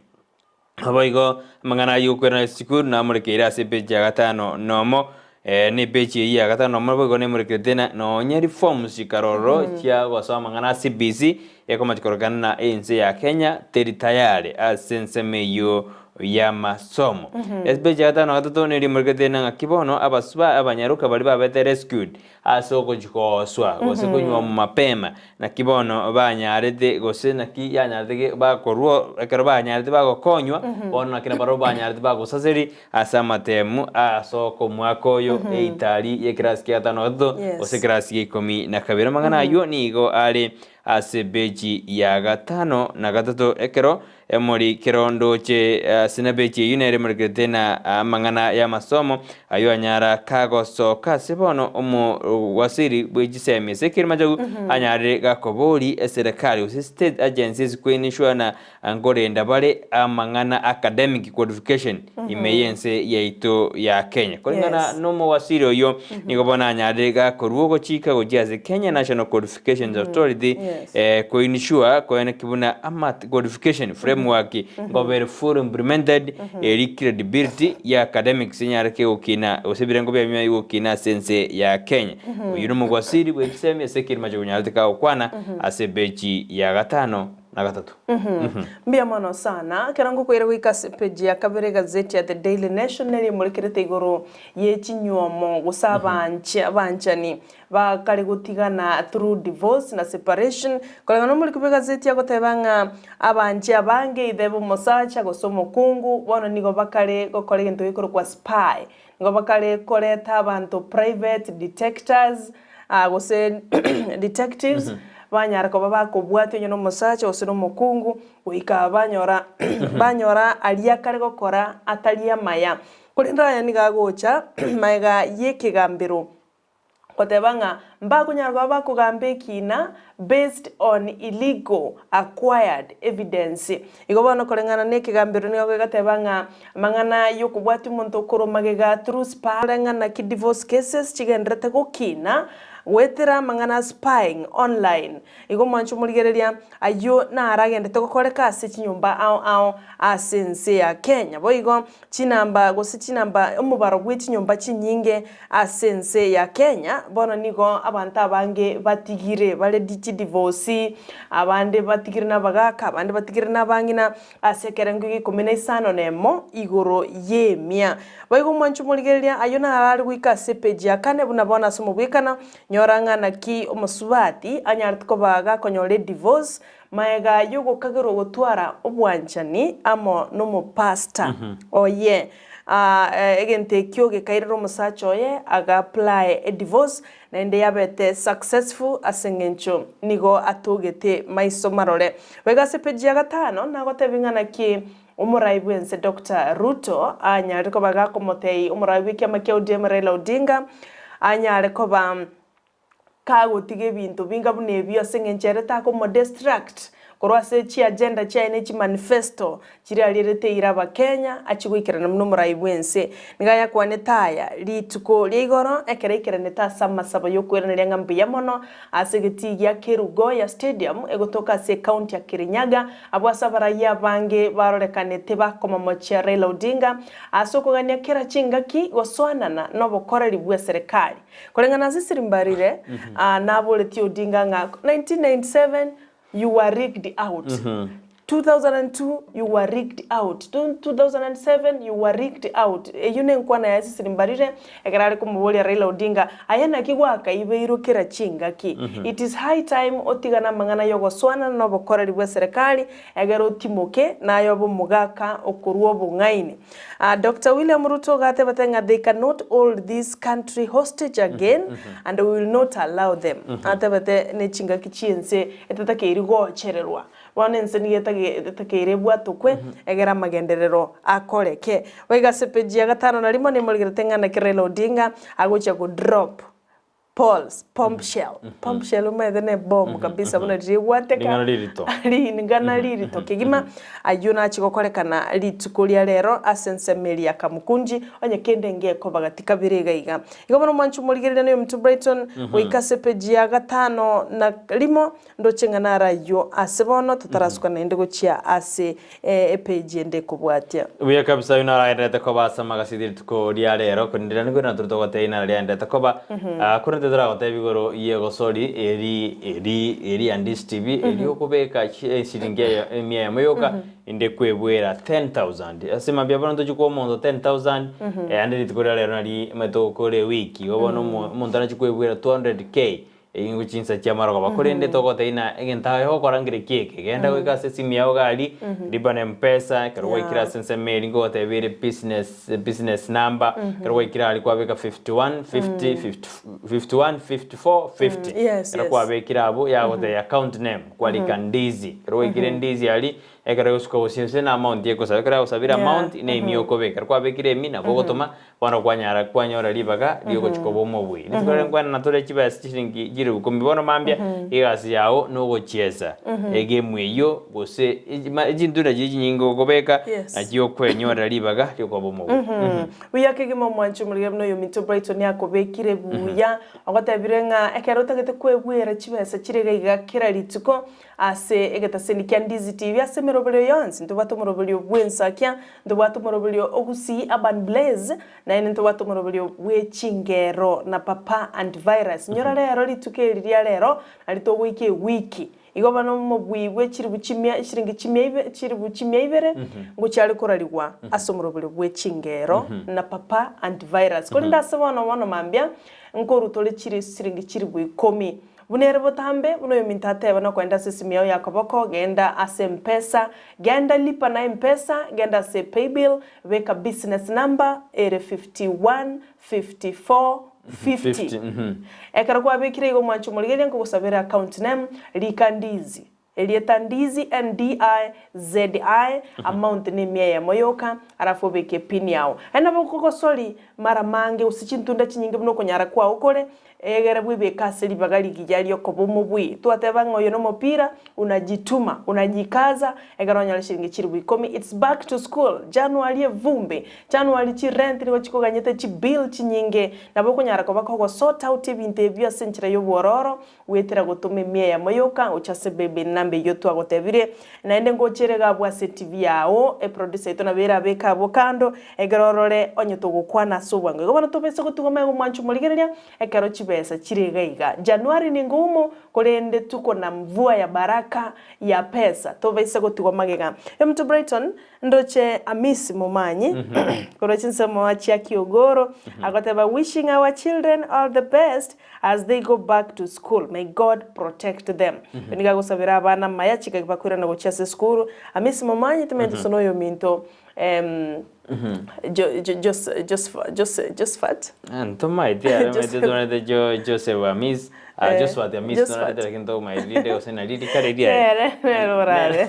Naboigo amang'ana ayio okoirana esukuru namorekeire ase epeji ya gatano nomo, na epeji eyio ya gatano nomo naboigo nemorekerete na nonya reforms chikaroro chia gosoma amang'ana a CBC, Ekomachi korokana na ense ya Kenya teri tayari ase ensemo eyio y'amasomo. Epeji ya gatano na gatato neri emorekete na ng'aki bono abasuba abanyaroka baria babete rescued ase ogochi gooswa gose konywa mapema naki bono banyarete gose naki yanyarete ge bakorwa ekero banyarete bagokonywa bono naki nabarobwo banyarete bagosaseri ase amatemu ase okomwaka oyo eitari y'ekerasi kia gatano na gatato gose ekerasi gia ikomi na kabere. Amang'ana ayio nigo are Ase bechi ya gatano na gatato ekero emori kero ndoche ase na bechi eyio nere emorekerete na amang'ana y'amasomo ayio anyara kagosoka ase bono omowasiri bwe chisemi ase ekerimachogu anyarire gakobori eserekari gose state agencies kwenishwa na nkorenda bare amang'ana academic qualification ime y'ense yaito ya Kenya. Koreng'ana Yes. nomowasiri oyio nigo bono anyarire gakorwa ogochika gochia ase Kenya National Qualifications Authority Yes. eh, koinsure koeneki buna ama qualification framework ngobere full implemented eri credibility ya academics enyareke gokina gose ebirengo biaye binyare gokina ase ense ya Kenya. Oyio nomowasiri bwe chisemi ase ekerima chiokonyarete kagokwana ase ebechi ya gatano na gatato. Mbuya mono sana. Ekero ngokoira goika ase epeji ya kabere egazeti ya The Daily Nation neri emorekerete igoro ye chinyuomo gose abanche abanchani bakare gotigana through divorce na separation. Koreng'ana nomoriki bw'egazeti agoteba ng'a abanche abange either ebe omosacha gose omokungu bono nigo bakare gokora egento gekorokwa spy. Nigo bakare koreta abanto private detectors gose detectives banyara koba bakobwatia onye nomosacha gose nomokungu goika banyora banyora aria akare gokora atari amaya. Korende aya nigo agocha magega yekegambero goteba ng'a mbakonyara koba bakogamba ekina based on illegal acquired evidence. Igo bono koreng'ana na ekegambero nigo gegateba ng'a amang'ana y'okobwatia omonto okorwa magega through spy, koreng'ana ki divorce cases chigendererete gokina goetera amang'ana a spying online. Igo mwanche omorigereria ayio naro agendete gokoreka ase chinyomba ao ao ase ense ya Kenya. Boigo Chinamba gose chinamba omobaro bwe chinyomba chinyinge ase ense ya Kenya bono nigo abanto abange batigire bare chidivorce, abande batigire na abagaka, abande batigire na abang'ina ase ekerengo gia ikomi na isano na emo igoro y'emia. Boigo omwancho omorigereria ayio naro are goika ase epeji ya kane buna bono ase omobwekano, nyora ng'a naki omosubati anyarete koba gakonyora edivorce Magega y'ogokagerwa gotwara obwanchani amo nomopastor oye, egento ekio gekairera omosacha oye aga apply edivorce naende yabete successful ase eng'encho nigo atogete maiso marore. Boigo ase page ya gatano nagotebi ng'a naki omorai bwense Doctor Ruto anyare koba gakomotei omorai bw'ekiama kia ODM Raila Odinga anyare koba Kagotiga ebinto binga buna ebio ase engencho ere takomodestruct korwa ase chiagenda chiaye ne chimanifesto chiria arierete eira abakenya achie goikerana buna omorai bwense. Nigo ayakwanete aya rituko ria igoro ekero aikeranete ase amasabo yokoiraneria ng'a mbuya mono ase egetii gia Kerugoya Stadium egotoka ase ecounty ya Kirinyaga abwo ase abarai abange barorekanete bakomomochia Raila Odinga ase okogania kera chingaki gosoanana nobokoreri bweserekari. Koreng'ana ase Sirimbarire, naboretie Odinga ng'a 1997 you were rigged out, 2002 you were rigged out, 2007 you were rigged out. Eyio nenkwana yaye Cecily Mbarire ekero are komoboria Raila Odinga, aye naki gwakaibeirwe kera chingaki? It is high time otigane amang'ana yogosoanana na obokoreri bw'eserekari egere otimoke naye obe omogaka okorwa obong'aini. Doctor William Ruto gatebete ng'a they cannot hold this country hostage again and we will not allow them. Atebete ne chingaki chi'ense etatakeiri gochererwa. Bono ense nigo etakeire ebwatokwe egere amagenderero akoreke. Boigo ase epeji ya gatano na rimo nimorigerete ng'a naki Raila Odinga agochia go drop Paul's bombshell, bombshell omanyete ne bomu kabisa buna riria egwateka Ring'ana ririto. ring'ana ririto kegima, ayio nachie gokorekana rituko ria rero ase ensemo eria ya Kamukunji, onye kende ngekoba gati kabere iga iga. Igo bono mwanche omorigereria na oyominto Brighton, goika ase epeji ya gatano na rimo, Ndoche ng'a naro ayio ase bono totarasuka naende gochia ase epeji ende ekobwatia. Buya kabisa oyio naro agendererete koba ase amagaseti rituko ria rero, korende riria nigo natore togotebia naro riagendererete koba, korende toragotebi igoro y'egosori eri eri eri ya Ndizi TV, eri okobeka eshiringi eye emia eyemo yoka, inde kwebwera 10,000. Ase mambia bono ntochie koa omonto 10,000, ande rituko ria rero nari omanyete gokora ewiki, igo bono omo omonto nachi kwebwera 200K. Eyio chinsa chi'amarogoba, korende togotebia ng'a egento aye ogokora nkere ki eke, genda goika ase esimu yao iga aria, lipa na mpesa, ekero gwaikire ase ensemo eria nkogotebia ere business business number, ekero gwaikire aria kwabeka 51 50 50 51 54 50. Ekero kwabekire abwo yagotebia account name, kwarika Ndizi, ekero gwaikire Ndizi aria, ekero egosuka gose gose na amount egosaba, ekero yagosabire amount, na emiya okobeka, ekero kwabekire emiya nabo ogotoma Bono kwanyara kwanyora ribaga ri'ogochia koba omobui. Rituko riria nkwenena tore chibesa chishilingi chilifu ikomi bono mambia, egasi yao nogochiesa egemu eyio gose chintunda chiria chinyinge okobeka nachio okwenyorera ribaga riokoba omobui. Buya kegima omwanchi omorige buna oyominto Brighton akobekire buya, ogotebire ng'a ekero otagete kwebwera chibesa chire iga iga kera rituko, Ase egetaseni kia Ndizi TV ase emeroberio yonsi ntobwate omoroberio bw'ensakia, ntobwate omoroberio o Gusii Urban Blaze, naende ntobwate omoroberio bwe chingero na Papa Antivirus. Inyora rero rituko eri ria rero nari togoika ewiki. Igo bono omobui bwe chiribu chimia chiringi chimia ibe chiribu chimia ibere ngochia are korarigwa ase omoroberio bwe chingero na Papa Antivirus. Korende ase bono bono mambia nkorutore chiri chiringi chiribu ikomi. Buna ere botambe, buna oyominto ateba nokoenda ase esimi yao ya koboko, genda ase Mpesa, genda lipa na Mpesa, genda ase paybill, beka business number ere 51 54 50. Ekero kwabekire igo mwanche omorigereria nkogosabere account name, rika Ndizi. Erieta Ndizi, N-D-I-Z-I, amount nemia eyemo yoka, alafu obeke epin yao. Aye nabo okogosori mara mange gose chintunda chinyinge buna okonyara kwao kore, egere bwebeke ase ribaga rigiya riokoba omobui. Twateba ng'a oyo nomopira, unajituma, unajikaza, ekero onyore chiringi chilifu ikomi, it's back to school, January evumbi, January chirent nigo chikoganyete chibill chinyinge, nabo okonyara koba kogosort out ebinto ebio ase enchera yobwororo, Goetera gotoma emia eyemo yoka gocha ase baby number eyio twagotebirie, naende ngoche ere iga abwo ase TV yao, eproducer yaito nabo erabeke abwo kando, ekero orore onye togokwana ase obwango. Igo bono tobese gotigwa magega omwancho omorigereria, ekero chibesa chire iga iga. Januari ni ngumu, korende tuko na mvua ya baraka ya pesa, tobaisa gotigwa magega. Omonto Brighton, Ndoche Amisi Momanyi korwa chinsemo chia Kiogoro agoteba wishing our children all the best as they go back to school may God protect them. Oyo nigo agosabera abana amaya chingaki bakoirana gochia ase esukuru. Amisi Momanyi timanyeti gose noyo ominto em Josephat. Ntomaeti are maete tonarete Jo Joseph Amis ah Josphat Amis tonarete lakini ntomaeti rinde gose nari rikare riaye. Nere nere orare.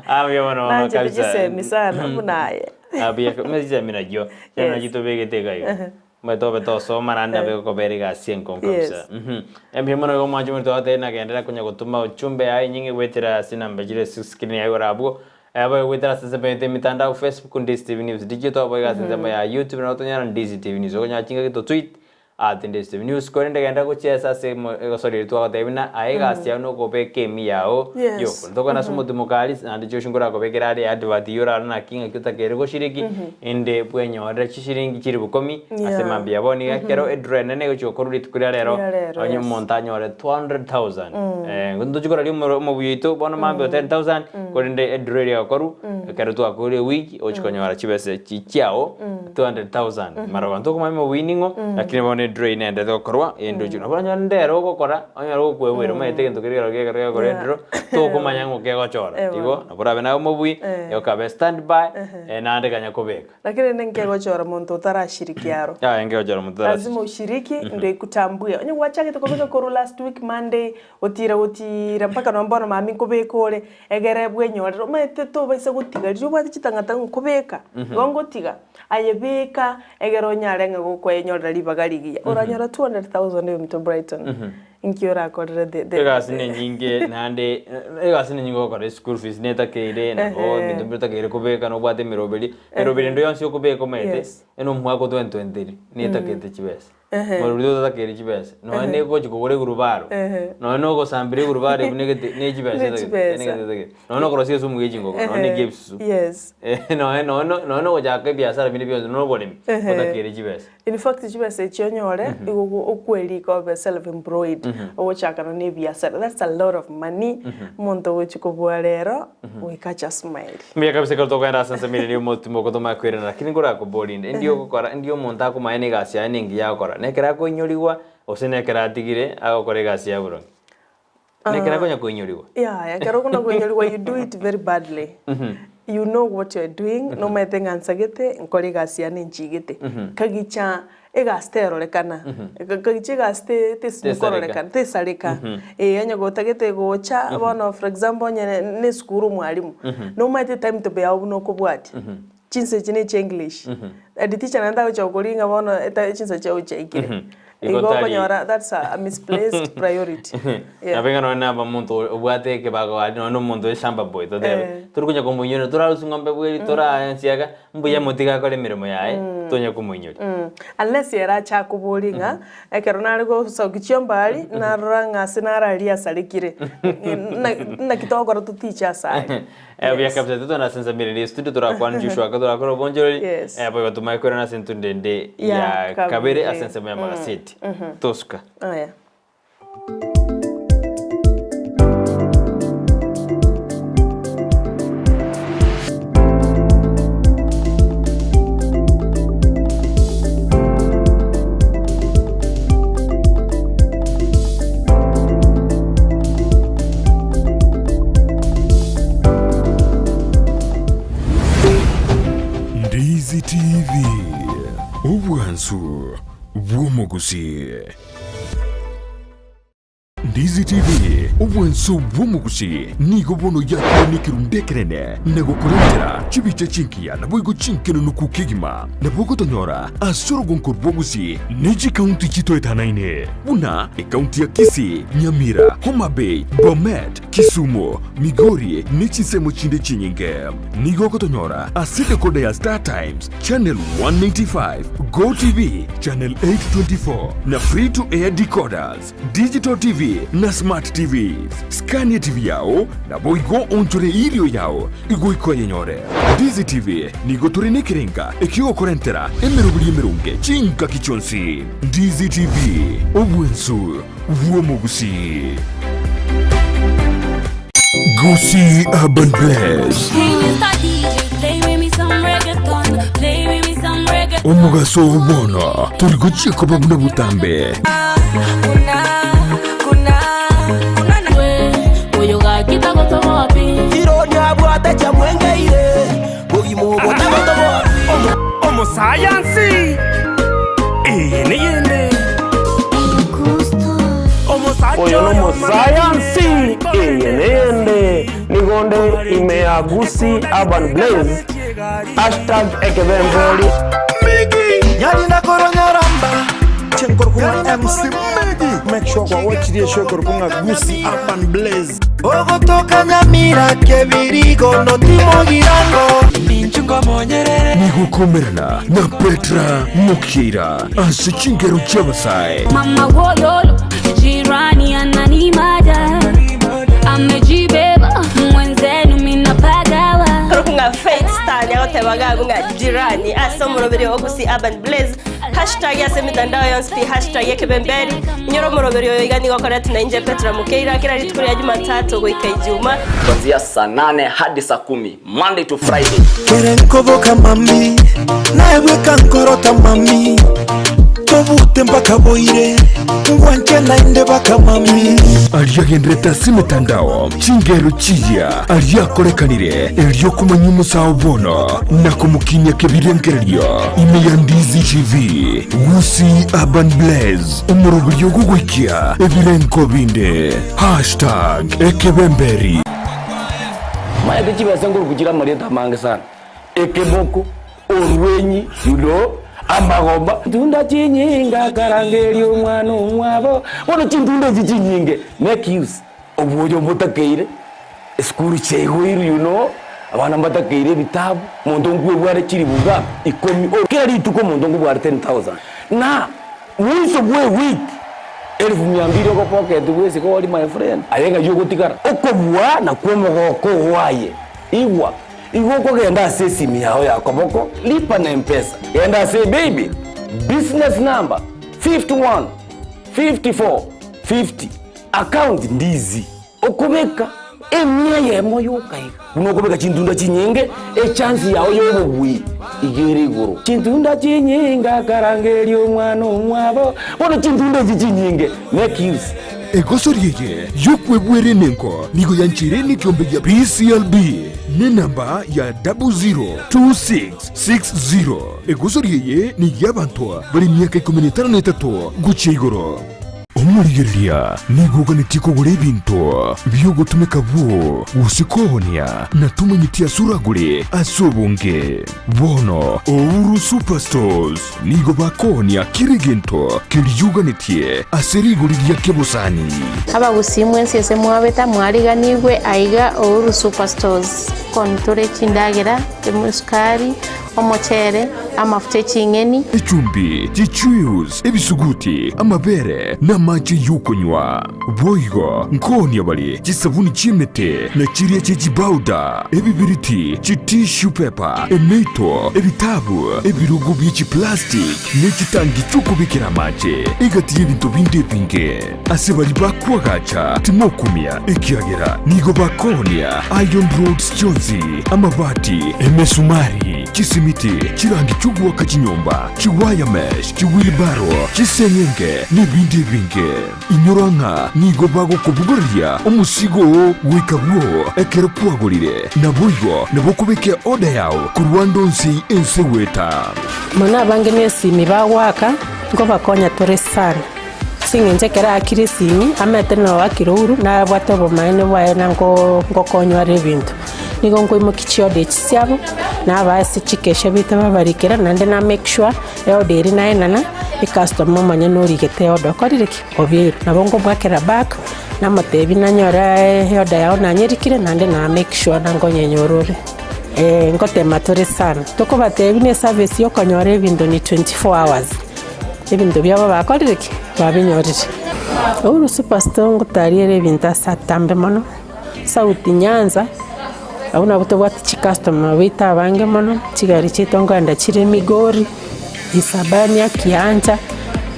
Ah buya mono mono Nanchete kabisa. chisemi sana buna aye. Ah buya kabisa chisemi nachio Yes. nachio tobegete iga iga. Omanyete tobe tosoma naende nabo egokobera egasi enkong'u kabisa. Mbuya mono igo omwancho omonto twagotebia nagenderera konya gotoma ujumbe yaye enyinge goetera ase enamba chire ase screen yaye igoro abwo, Abo goetera ase ensemo yaito emitandao Facebook Ndizi TV News Digital, abo iga ase ensemo ya YouTube nabo tonyara Ndizi TV News. Okonyora chingaki to tweet. At Ndisi TV News korende genda gochiesa ase egosori eria twagotebia buna aye egasi yao nokobeka emi yao Yes. yokora. Tokwana ase omotimoka aria naende Joshua nkorakobekere are advert eyio orarore naki ng'aki otakeire goshiriki inde bwenyorere chishiringi chilifu ikomi ase Yeah. mambia bono iga ekero edraw enene egochia gokorwa rituko ria rero Ria rero, onye yes. omonto anyore 200,000 ntochia koraria omoro omobuya oito bono mambia o 10,000 korende edraw eria egokorwa ekero twakorire ewiki ochia konyora chibesa echi chiao 200,000 mara tokomanya omobuya ning'o lakini bono edraw eyio nendete gokorwa ende ochia nabo oranyore ndero ogokora onyore gokweboera omanyete egento keria kero gekero gekora Yeah. edraw tokomanya ng'o kegochora Eh, igo bono. nabo orabe naye omobui Eh. okabe standby naende kanya kobeka. Lakini rende nkegochora monto otarashiriki aro. Yaya nkegochora omonto otarashiriki. Lazima ushiriki ndo ikutambue. Onye gwachagete kobeka korwa last week Monday, gotira gotira mpaka nonye bono mambia nkobeka ore, egere bwenyorere omanyete tobaisa gotiga riria obwate chitang'atang'u nkobeka, igo ngotiga, aye beka egere onyare ng'a gokwenyorera ribaga rigiya. Oranyora 200,000 oyo Brighton, Inki orakorere the the Egasi nenyinge naende egasi nenyinge ogokora eschool fees netakeire nabo Ehe. ebinto mbire otakeire kobeka nobwate emeroberi, emeroberi ende yonsi okobeka omanyete Yes. ene omwaka o 2023 netakete chibesa. Ehe. Moroberi otatakeire chibesa, nonya Ehe. negochi kogora egurubaro, Ehe. nonya na ogosambera egurubaro ebu negete ne chibesa Ne etagete, chibesa. negete etagete. Nonya na okorosia esumu ya chingoko, nonya na Ehe. ekia ebisusu. Yes. Nonya nonya nonya na ogochaka ebiasara binde bionsi, nonya na oboremi, Ehe. otakeire chibesa. In fact chibesa echi onyore igo okwerika obe self employed ogochakana na ebiasara that's a lot of money omonto ogochi kobua rero goika ache asmile. Mbuya kabisa ekero tokogenda ase ensemo ere omotimo ogotomanya kwerena lakini nkorakoborie inde ndi ogokora ndi omonto akomanya na egasi yaye nengiya agokora nekero akoinyorigwa gose nekero atigire agokora egasi ya boronge nekero akonya koinyorigwa. Yaya ekero okona koinyorigwa you do it very badly you know what you are doing nomanyete ng'a nsagete nkore egasi yane nchigete kagicha egasi terorekana kagicha egasi te Tesareka. tesikorekana tesareka eh onye gotagete gocha bono for example onye na esukuru omwalimu nomanyete etimetable yago buna okobwatia chinsa echi na echi English head teacher naende agocha gokoria ng'a bono eta chinsa chiago chiaikire. Igo Igo tari- okonyora that's a misplaced priority. Yeah. Nabo iga nonya naba omonto obwate ekebago aria nonya na omonto oye shamba boy totebe Eh. tori konya komoinyora torarusia ng'ombe bweri toraensiaga mbuya motige akore emeremo yaye tonya komoinyoria. Unless ere ache akoborie ng'a ekero nare gosokia chiombe aria narora ng'a ase naro aria asarekire naki togokora totiche ase aria. Eh, buya Yes. kabisa totwana ase ensemo ere studio torakwana Joshua aka torakora obonchoreri Yes. eh, boigo tomae koirana ase entunda ende Ya ya kabere kabere. ase ensemo ya magaseti tosuka Aya. Ndizi TV, obwansu bw'omogusii. Ndizi TV, obwansu bw'omogusii nigo bono yakire nekerundu ekenene na gokorentera chibicha chingiya naboigo chinkenenuku kegima. Nabo ogotonyora ase orogonko rw'ogusii ne chikaunti chitoetanaine buna ekaunti ya Kisii, Nyamira, Homa Bay, Bomet, Kisumu, Migori ne chinsemo chinde chinyinge. Nigo ogotonyora ase decoder ya Star Times, Channel 195, Go TV, Channel 824 na Free to Air decoders, Digital TV na Smart TVs. Scan TV yao naboigo onchore irio yao igo ikoyenyore. Ndizi TV nigo tore nekerenga ekiogokorentera emeroberi emeronge chingaki chionsi. Ndizi TV, obwensu bw'omogusii. Gusii Urban Blaze. Hey, Mr. DJ, play with me some reggaeton. Play with me some reggaeton. Omogaso oo bono tori gochia koba buna botambe. Omosayansi eye neyende Oyo nomosayansi eye neyende nigo nde ime ya Gusii Urban Blaze hashtag ekebembori. sure kwawachirie eshow ekorokwa ng'a Gusii Urban Blaze. Ogotoka Nyamira kebirigo notimogirango. Nigokomerana na Petra Mokeira ase chingero chi'abasae. Mama wololo, jirani ananimada, amejibeba mwenzenu minapagawa. Korokwa ng'a Faith Star niagoteba iga abwo ng'a jirani ase omoroberio o Gusii Urban Blaze Hashtag ase emetandao yonsi pi hashtag ekebemberi. Inyora omoroberio oyo iga nigo okoretwa nainche Petra Mukeira kera rituko ria Jumatatu goika Ijuma. Kuanzia saa nane hadi saa kumi Monday to Friday. Kere nkoboka mami, naye bweka nkorota mami, tobute mpaka boire, ngwanche naende baka mami. Aria agenderete ase emetandao, chingero chiria aria akorekanire, erio komanya omosao bono na komokinia kebirengererio ime ya Ndizi TV, Gusii Urban Blaze, omoroberio ogogoikia ebirengo binde. Hashtag Ekebemberi. Maete chibesa nkoruku chire amarieta amange sana, ekeboko, orwenyi, you know, amagomba. Chintunda chinyinge akarangeria omwana omwabo, bono chintunda echi chinyinge make use obwoyo mbotakeire, esukuru chiaigoirwe you know, abana mbatakeire ebitabu, omonto nkwebware chilifu ngapi? Ikomi, kera rituko omonto nkobware 10,000 na mwiso bwa ewiki Elfu mia mbili ogopocket bwesike ori my friend, aye ng'ai ogotigara? Okobua nakwo omogoko oo aye. Igwa, igo okogenda ase esimi yao ya koboko, lipa na mpesa, genda ase paybill, business number 51 54 50, account ndizi. Okobeka emia eyemo yoka iga, buna okobeka chintunda chinyinge, echansi yao y'obobui iga ere igoro. Chintunda chinyinge akarangeria omwana omwabo, bono chintunda echi chinyinge make use. Egosori eye y'okwebwera enengo nigo yancheire nekiombe gia PCLB nenamba ya 002660. Egosori eye ney'abanto bare emiaka ikomi na etano na etato gochia igoro. Omorigereria nigo oganetie kogora ebinto bi'ogotumeka bwoo gose koonia, na tomanyeti ase oragore ase obonge. Bono Ouru Superstores nigo bakoonia kera egento keria oganetie ase rigori ria kebosani. Abagusii mwensi ase mwabeta mwariganigwe aiga Ouru Superstores. Kontore chindagera, esukari, Omochere, amafuta e ching'eni. Echumbi, chichuius, ebisuguti, amabere, na amache y'okonywa. Boigo nkoonia bare chisabuni chi'emete, na chiria chie chibauda, ebibiriti, chitissue paper, emeito, ebitabu, ebirogo bie chiplastic, ne chitangi chi'okobekera amache, egati y'ebinto binde ebinge. Ase baria bakoagacha timokumia, ekiagera nigo bakoonia iron rods chionsi, amabati, emesumari, chisimiti, chirangi chi'ogoaka chinyomba, chiwire mesh, chiwheelbarrow, chiseng'enge, nebinde ebinge. Inyora ng'a nigo bagokobogoreria omosigo oo goika bwoo ekero kwagorire. Naboigo nabo okobeka eorder yao korwa ande onsi ense goeta. Mono abange nesimi bagoaka, nkobakonya tore sana. Ase eng'encho ekero aakire esimi, amaete noakire ouru, nabwate obomaene bwaye na nko nkokonywa are ebinto. Nigo nkoimokia chiorder echi chiabo, nabaa ase chikesha baito babarikera, naende na make sure, eorder eria naenana, ecustomer omonyene origete eorder okorire ki? Obeirwe. Nabo nkomoakera back, namotebia nanyora eorder yago nanyerikire, naende na make sure na nkonyenyora ore. Ngotema tore sana, tokobatebia buna eservice ya okonyora ebinto ni 24 hours. Ebinto biabo bakorire ki? Babinyorire. Uhuru Superstore ngotariere ebinto ase atambe mono, South Nyanza, abwo nabwo tobwate chicustomer baito abange mono, chigari chiaito nkoenda chire Migori, Isabania, Kiancha,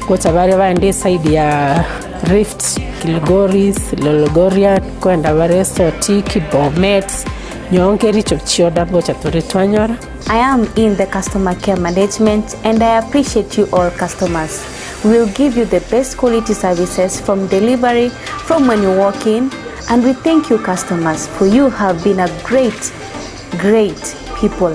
gocha bare baende eside ya Rift, Kilgoris, Lologorian, nkoenda bare Sotik, Bomet, Nyonke, Kericho, chioda ngocha tore twanyora. I am in the customer care management and I appreciate you all customers. We will give you the best quality services from delivery, from when you walk in, and we thank you customers for you have been a great, great people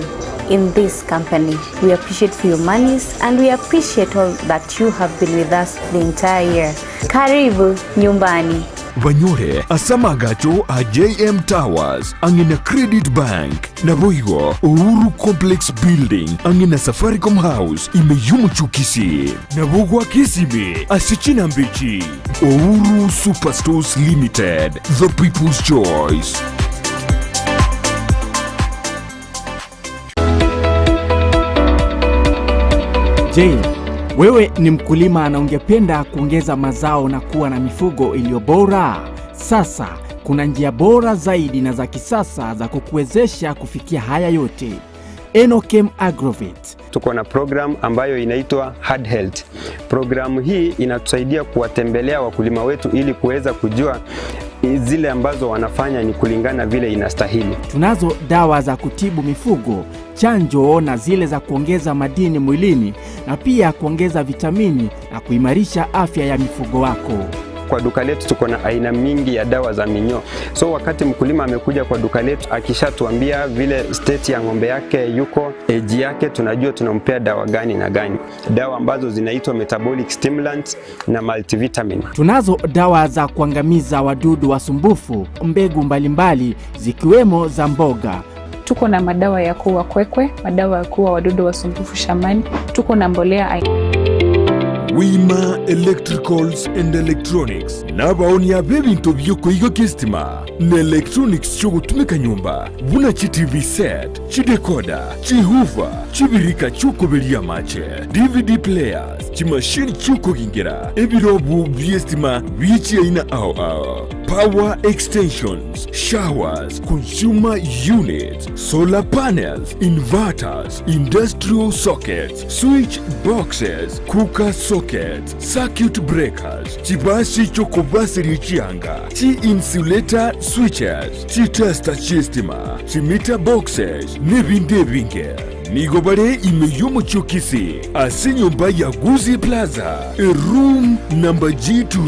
in this company. We appreciate for your monies and we appreciate all that you have been with us the entire year. Karibu nyumbani. Banyore ase amaagacho a JM Towers ang'e na Credit Bank. Naboigo Uhuru Complex Building ang'e na Safaricom House ime y'omochie o Kisii. Nabo goaka esimi ase chinamba echi, Uhuru Superstores Limited, the people's choice. Je, wewe ni mkulima na ungependa kuongeza mazao na kuwa na mifugo iliyo bora? Sasa kuna njia bora zaidi na za kisasa za kukuwezesha kufikia haya yote. Enokem Agrovet. Tuko na program ambayo inaitwa Hard Health. Programu hii inatusaidia kuwatembelea wakulima wetu ili kuweza kujua zile ambazo wanafanya ni kulingana vile inastahili. Tunazo dawa za kutibu mifugo, chanjo na zile za kuongeza madini mwilini na pia kuongeza vitamini na kuimarisha afya ya mifugo wako. Kwa duka letu tuko na aina mingi ya dawa za minyoo. So wakati mkulima amekuja kwa duka letu akishatuambia vile state ya ng'ombe yake yuko, age yake, tunajua tunampea dawa gani na gani, dawa ambazo zinaitwa metabolic stimulants na multivitamin. Tunazo dawa za kuangamiza wadudu wasumbufu, mbegu mbalimbali zikiwemo za mboga. Tuko na madawa ya kuua kwekwe, madawa ya kuua wadudu wasumbufu shambani, tuko na mbolea aina Wima Electricals and Electronics nabaonia b'ebinto by'okoiga estima na electronics chiogotumeka nyomba buna chi TV set, chidecoder, chihuva, chibirika chiokoberia amache, DVD players, chimashini chiokogingera, ebirobu bi'estima bi'chiaina ao ao, power extensions, showers, consumer units, solar panels, inverters, industrial sockets, switch boxes, cooker sockets, circuit breakers, chibasi chiokobaseria chianga, chi-insulator switches, chitester chi'estima, chimeter boxes, nebinde ebinge. Nigo bare ime y'omochie o Kisii ase enyomba ya Gusii Plaza, eroom number G2.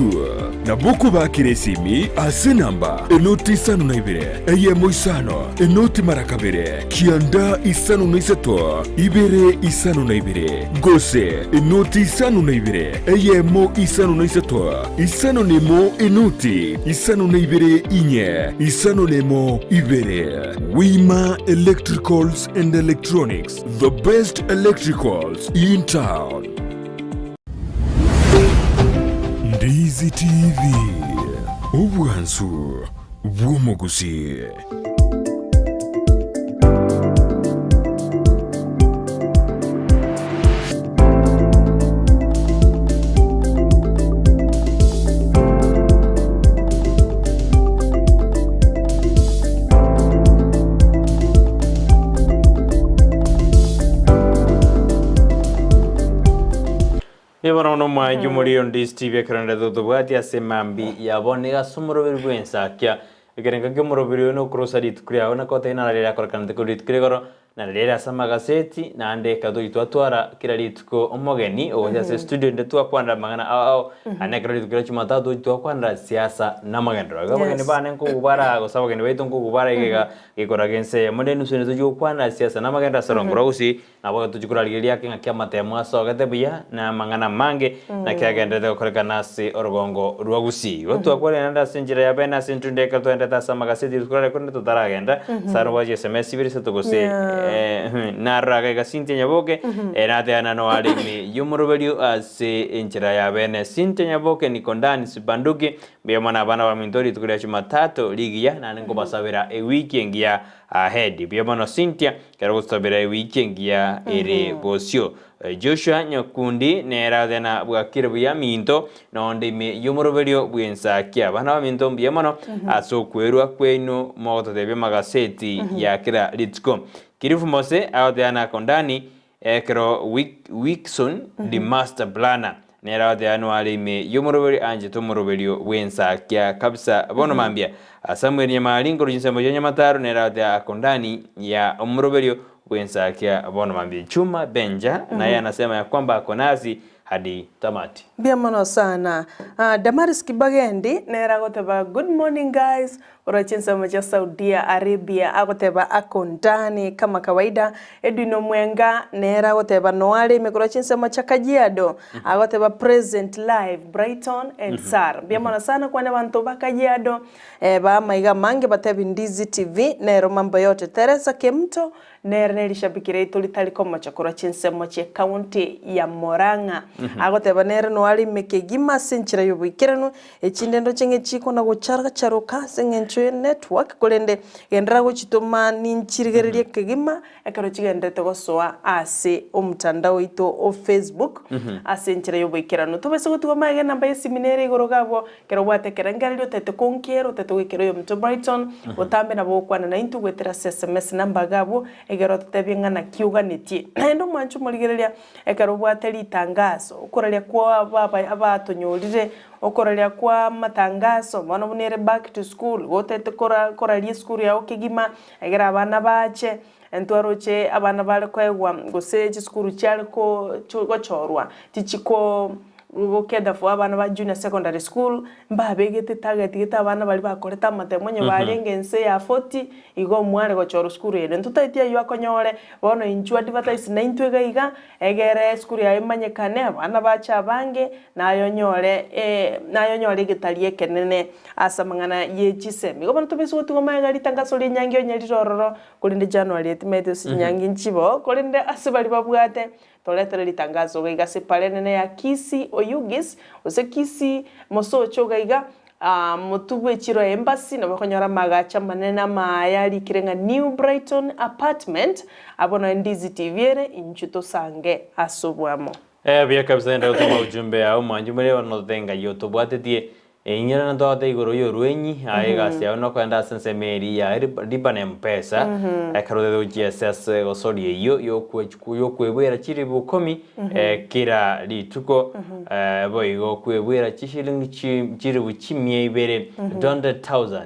Nabo okobakera esimi ase enamba enoti isano na ibere, eyemo isano, enoti mara kabere, kianda isano na isato, ibere isano na ibere, gose enoti isano na ibere, eyemo isano na isato, isano na emo enoti isano na ibere inye, isano na emo ibere. Wima Electricals and Electronics, the best electricals in town. Ndizi TV, obwansu bw'omogusii. Nigo bono omwanchi omoriro Ndisi TV ekero rende totobwati ase mambi ya bono iga ase omoroberi bw'ensakia. Ekerengo ki'omoroberi oyo nokorosa rituko riao na kotebia naro riria akorekanete korwa rituko rigoro na riria ase amagaseti naende ekero tochi twatwara kera rituko omogeni ogocha ase estudio ende twakwanera amang'ana ao ao naende ekero rituko ria jumatatu tochi twakwanera siasa na amagenderero. Igo abageni bane nkogubara gose abageni baito nkogubara iga iga gekoraga ense eyemo na enusu ende tochi gokwanera siasa na amagenderero ase orongoro rwa gusii. Nabo tochie korarigereria ake ng'aki amatemo asogete buya, na amang'ana amange, naki agenderete gokorekana ase orogongo rwa Gusii. Igo twakwarire naende ase enchera ya bene ase intwe ekero twaendete ase amagaseti rituko riaye korende totaragenda, saro gwacha SMS ibere isato gose narora iga iga Cynthia Nyaboke, natebana noare ime y'omoroberio ase enchera ya bene. Cynthia Nyaboke niko ndani sibanduki, mbuya mono abana baminto rituko ria Jumatatu rigiya, naende nkobasabera ewiki engiya ahead. Mbuya mono Cynthia. Ekero gosabera ewiki engiya ere bosio. Joshua Nyakundi nere agoteba bwakire buya minto nonde ime y'omoroberio bw'ensakia. Abana baminto mbuya mono ase okwerwa kwaino mogototebia amagaseti ya kera rituko. Kirifu Mose agoteba nako ndani ekero Wickson the master planner Nere agoteeba noare ime y'omoroberio anchete omoroberio bw'ensakia kabisa. Bono mambia, Samuel Nyamari nkorwa chinsemo chia Nyamataro nere agoteeba ako ndani ya omoroberio bw'ensakia. Bono mambia, Chuma Benja naye anasema ya kwamba ako nasi hadi tamati. Mbuya mono sana. Ah, Damaris Kibagendi nere agoteba good morning guys, korwa chinsemo chia Saudia Arabia agoteba ako ndani kama kawaida. Edwin Omwenga nere agoteba noare ime korwa chinsemo chia Kajiado agoteba present live Brighton and Sara. Mbuya mono sana kwane abanto ba Kajiado eh, ba amaiga amange batebi Ndizi TV nero mambo yote. Teresa Kemunto Nere nerishabiki riaito ritari komocha korwa chinsemo chi'ecounty ya Murang'a. Agoteba nere noare ime kegima ase enchera y'oboikeranu, echinde ndoche ng'a echikona gocharacharoka ase eng'encho ye network, korende genderera gochitoma ninchirigererie kegima ekero chigendererete gosoa ase omotandao oito o Facebook ase enchera y'oboikeranu. Tobaisa gotigwa magega enamba y'esimi nere igoro iga abwo Ekero obwate ekerengererio otete konkera, otete goikera oyominto Brighton, botambe nabo ogokwana naintwe goetera ase sms namba iga abwo, egere ototebie ng'a naki oganetie. Naende omwanche omorigereria, ekero obwate ritangaso, okoraria kwa aba abatonyorire, okoraria kwa amatangaso, bono buna ere back to school, igo otete kora koraria esukuru yago kegima, egere abana bache, ntwaroche abana bare koegwa gose chisukuru chiare ko gochorwa, tichiko Gokenda for abana ba junior secondary school, mbabegete target gete abana baria bakorete amatemo onye barenge ense ya 40, igo omware gochorwa sukuru ere. Ntotaeti aywo akonyore, bono inchuo advertise naintwe iga iga, egere esukuru yaye emanyekane, abana bache abange, naye onyore naye onyore egetari ekenene ase amang'ana ye chisemi. Igo bono tobaisa gotigwa magega ritangaso ria enyangi onye rire ororo, korende January etimaeti gose chinyangi nchibo, korende ase baria babwate Toretere ritangaso iga iga ase epara enene ya Kisii Oyugis, gose Kisii Mosocho iga iga, motubwe echiro ya Embassy, nabo okonyora amaagacho amanene amaaya arikire ng'a New Brighton Apartment, abwo noe Ndizi TV ere, inchuo tosange ase oboamo. Eh buya kabisa enda gotoma ujumbe yao mwanchi more bono nototebe ngai otobwatetie Inyora ntogote igoro y'orwenyi, aye egasi yao nokoenda ase ensemo eria ya riba na mpesa, ekero otagete gochia ase ase gosori eyio yokwebwera chiribu ikomi kera rituko, boigo kwebwera chishilingi chiribu chimia ibere, 200,000,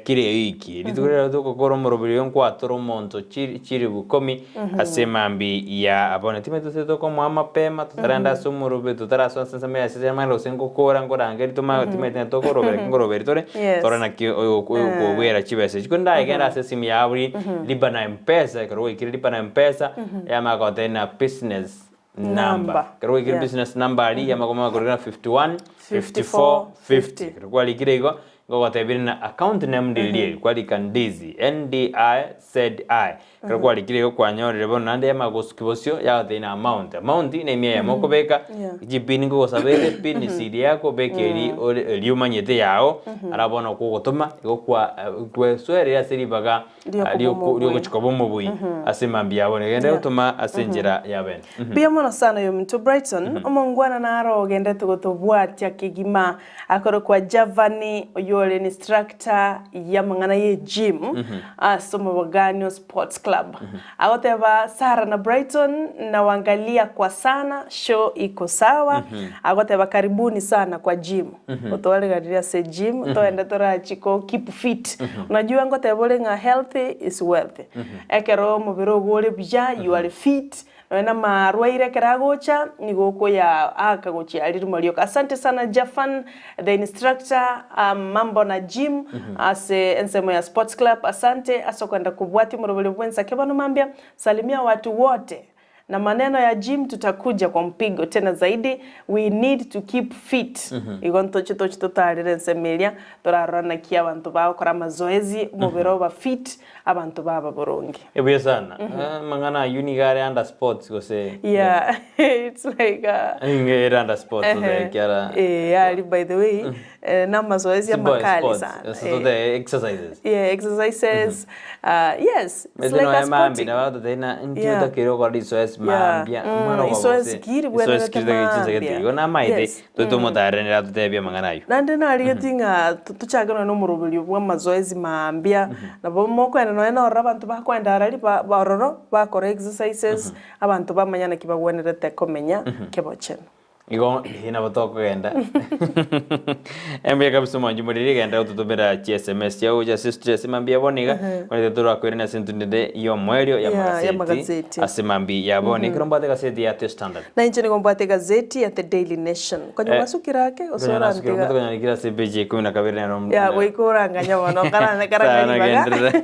kera ewiki. Rituko riria togokora omoroberi oyo nkwatora omonto chiribu ikomi ase emambi ya bono. Timanyeti gose tokomoa mapema totarenda ase omorobe totarasoa ase ensemo ya ase amang'ana gose ngokora nkorangeria tomanye timanyeti ng'a tokorobera ki nkoroberi tore Yes. tore naki oyo oyokobuera chibesa echi. Korende ndagenda ase esimu yao buri lipa na mpesa ekero gwaikire lipa na mpesa yamanya gotebia na business number. Number. Ekero gwaikire Yeah. business number aria yamanya komanya korokera 51 54 50. Ekero kwarikire igo Ngogotebirie na account name ndiri eri kwarika Ndizi, N-D-I-Z-I. Ekero kwarikire igo kwanyorire bono naende yamanya gosukia bosio yagotebia na amount. Amount ne emia eyemo okobeka, chipin nkogosaba ere, pin siri yako beka eri ore eri omanyete yago, ara bono kogotoma igo kwa kwesoereria ase ribaga riogochia koba omobui ase mambia ya bono. Genda gotoma ase enchera ya bene. Mbuya mono sana oyominto Brighton, omongwana naro ogenderete gotobwatia kegima Akorokwa Javani, oyore instructor y'amang'ana ye gym ase Omoboganio Sports Club. Agoteba Sarah na Brighton nawangalia kwa sana, show iko sawa. Agoteba karibuni sana kwa gym. Otwareganire ase gym, togende torachi ko keep fit. Unajua ngoteba ore ng'a health is wealth. Ekero omobere ogo ore buya, you are fit, Nonya namarwaire ekero agocha, nigo okoyaaka gochia aria rimo rioka. Asante sana Jafan, the instructor, mambo na gym, ase ensemo ya sports club. Asante ase okogenda kobwatia omoroberio bw'ensake bono mambia. Salimia watu wote. Na maneno ya gym tutakuja kwa mpigo tena zaidi, we need to keep fit. Igo ntoche toche totarere ensemo eria, torarora naki abanto bagokora amazoezi, omobere oba fit, abanto baba boronge. Ebuya sana. Amang'ana ayio nigo are under sports gose? Yeah, it's like a... Nigo ere under sports gose ekiara. Eh, ari by the way, na amazoezi Simple amakali sports, sana. gose tote exercises. Yeah, exercises. Yes, it's Mese like nonya a mambia sporting. nabo bagototebia ng'a inki Yeah. otakeire gokora risoesi Yeah. mambia, omwana okoba Isoesi gose ki isoesi ribwenerete ki ritagete chinsa gete. mambia. Igo namaete, Yes. toete omotayaraneri atotebie amang'ana ayio. Naende narigetie ng'a tochake nonya na omoroberio bw'amazoezi mambia, nabo mokoenda nonya na ororo abanto bakoenda arari ba ororo bakora exercises, abanto bamanya naki bagwenerete komenya kebochenu. Igo eye nabo tokogenda. Embuya kabisa omwanchi moriri genda gototomera chi SMS chiago gocha ase estudio ase mambia bono iga korende torakoirane ase entundende ya omoerio ya Yeah, ya amagazeti amagazeti. ase mambia ya bono. Ekero mbwate egazeti ya The Standard. Na inche nigo mbwate egazeti ya The Daily Nation. Konya Eh, gwasukire ake gose Konya nasukire, orantiga? omonto konya narikire ase epeji ya ikomi na kabere nero Ya goika oranganya bono karane Sana karang'a ribaga. genderera.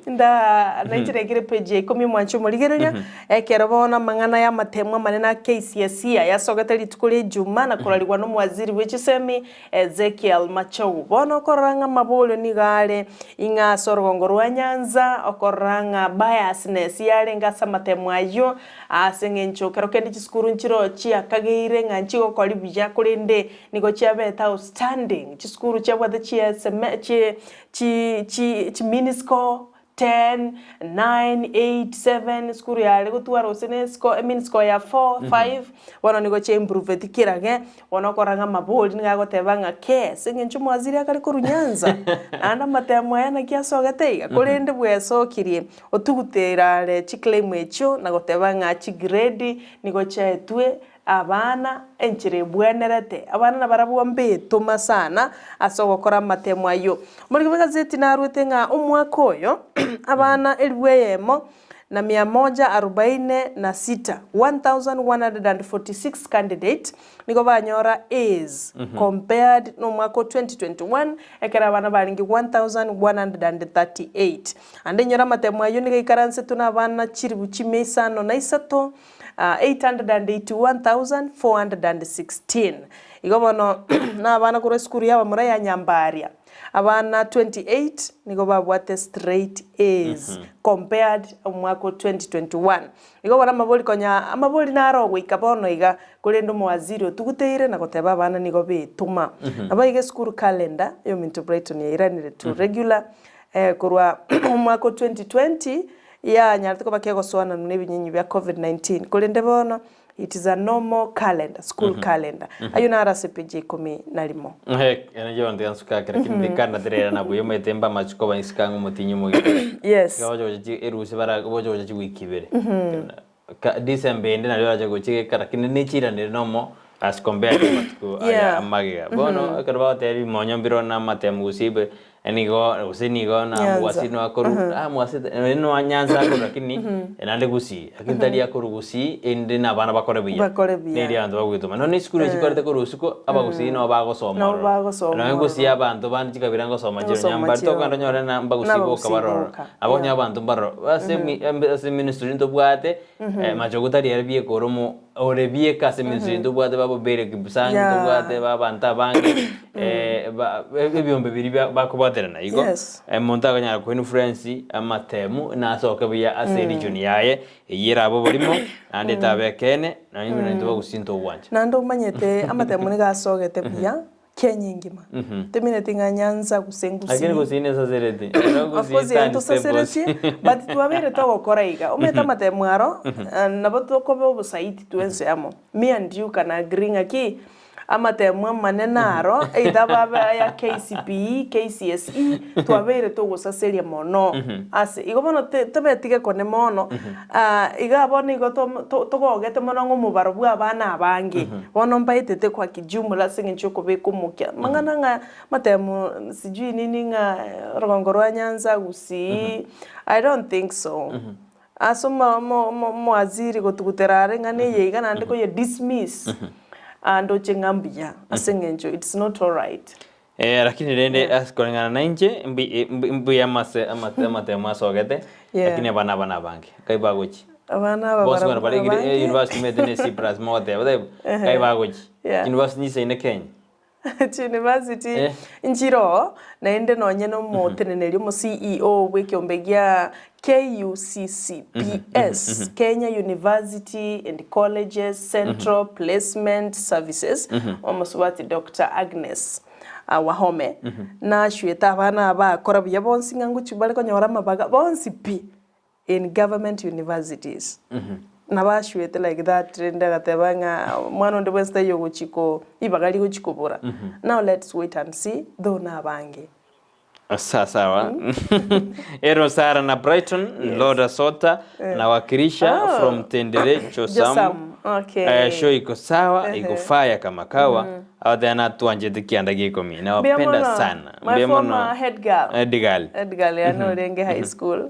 Nda nainche naikire epeji ya ikomi omwanche omorigereria. Ekero bono amang'ana y'amateemwa amanene a KCSE ayasogete rituko ria Ijuma na korarigwa n'omowaziri bwe chisemi Ezekiel Machogu. Bono okorora ng'a amaborio nigo are ing'a ase orogongo rwa Nyanza, okorora ng'a biasness yarenge ase amateemwa ayio ase eng'encho kero kende chisukuru nchiro chiakageire ng'a nchigokori buya korende nigo chiabete outstanding, chisukuru chiabwate chieseme chi chi chi chiminiscore 10, 9, 8, 7, esukuru yare gotwara gose ne esco e mean score ya 4, 5, bono nigo chiaimproveti kerage, bono okorora ng'a amabori nigo agoteba ng'a kee, ase eng'encho omowaziri akare korwa Nyanza, naende amatemo aya naki asogete iga, korende bwesokirie, otugutera are chiclaim echio na goteba ng'a chigrade nigo chiaetwe Abana, enchera ebwenerete, abana nabarabwo mbetoma sana ase ogokora amatemo ayio. Omoriki bw'egazeti narwete ng'a omwaka oyo abana elifu eyemo na mia moja arubaine na sita, 1146 candidate, nigo banyora A's compared nomwaka o 2021 ekero abana barenge 1138. Ande inyora amatemo ayio nigo aikaransete nabana chilifu chimia isano na isato, 881,416. Igo bono nabana korwa esukuru y'abamura ya Nyambaria, abana 28 nigo babwate straight A's compared omwaka o 2021. Igo bono amabori konya amabori naro goika bono iga, korende omowaziri otuguteire na goteba abana nigo betoma. Nabo iga esukuru calendar y'ominto Brighton yairanire to regular korwa omwaka o 2020 Yanyarete koba kegosoananwa nebinyinyi bia Covid 19, korende bono it is a normal calendar, school calendar. Ayio naro ase page ya ikomi na rimo. Ere yonde ansuka kera kinde ndikana terera nabo yomete mba amachiko baisika ng'a omotinyi omogima. Yes. Gocha gocha chi erusia bara gocha gocha chiwiki ibere. Ka December ende nario orache gocha egeka lakini nechiranire nomo as compared to amatuko aya amagega. Bono ekero bagotebia rimonyo mbiro na amatemo gose ibe nigo gose nigo na Nyanza. mwasi noakoru ah mwasi nonye noa Nyanza akoru lakini naende Gusii lakini tari akoru Gusii ende na abana bakore buya. Bakore buya. Neri abanto bagwetoma. Nonye esukuru echi chikorete korwa isiko abagusii nabo bagosoma Nabo ororo. bagosoma Nonye Gusii ororo. abanto bande chikabira ngosoma chiro Ngosoma nyambari chiro. tokogenda onyore na mbagusii boka Nabagusii baroro. boka. Nabo onye Yeah. abanto mbaroro ase emi ase eministry ntobwate machogu tari ere bieka ore omo ore bieka ase eministry ntobwate ba Bobere Kipsang Yeah. ntobwate ba abanto abange ba ebiombe biria bia bakobwaterana igo Yes. omonto akonyara ko influence amatemu nasoke buya ase region yaye eyio erabe oborimo naende etabe ekeene naende buna intwe bagusii ntogwancha. Naende omanyete amatemu nigo asogete buya Kenya engima. Temineti ng'a Nyanza gose Lakini Gusii. Gusii nesasereti. Ero Of Gusii course tani ntosaseretie, staples. but twabeire togokora iga. Omanyete amatemo aro, nabo tokoba obosaiti twensi amo. Me and you can agree ng'a ki, amatemo amanene aro, either babe aya KCPE, KCSE, twabeire togosaseria mono. Ase igo bono tobeti gekone mono, iga bono igo togogete mono ng'a omobaro bwa abana abange, Bono mbaetete kwa kijumla ase eng'encho y'okobeka omokia amang'ana ng'a amatemo sijui nini ng'a orogongo rwa Nyanza, Gusii, I don't think so. Ase omo omo omo omowaziri gotugutera are ng'a neye iga naende koye dismiss, ndoche ng'a mbuya ase eng'encho it's not alright. Eh, lakini rende ase koreng'ana na inche mbi- mbi- mbuya amase amate amatemo asogete Yeah. lakini abana aba nabange nkai bagochi Abana aba bonsi bono barabwo bare nabange. eh, university omanyete ne C plus mogoteba taibo Ehe. nkai bagochi Yeah. university nchisaine Kenya Chiuniversity Eh. nchiroo naende nonye na omoteneneri omo CEO bw'ekeombe gia KUCCPS, Kenya University and Colleges Central Placement Services, omosubati Doctor Agnes Wahome, naswete abana aba bakora buya bonsi ng'a ngochia bare konyora amabaga bonsi pi in government universities. Nabo aswete like that rende agateba ng'a omwana onde bwensi taiyo ogochia ko ribaga rigochia kobora. Now let's wait and see though nabange. Sawa sawa. Ero Sara na Brighton, Loda Sota na wakilisha Oh. from Tendere Josam. Josam, okay. Eh, show iko sawa, iko Ehe. fire kama kawa. Abatebia natwanchete kianda gia ikomi. Mbuya Nawapenda mono. sana. My Mbuya mono. former head girl. Head girl. Head girl yani orenge high school.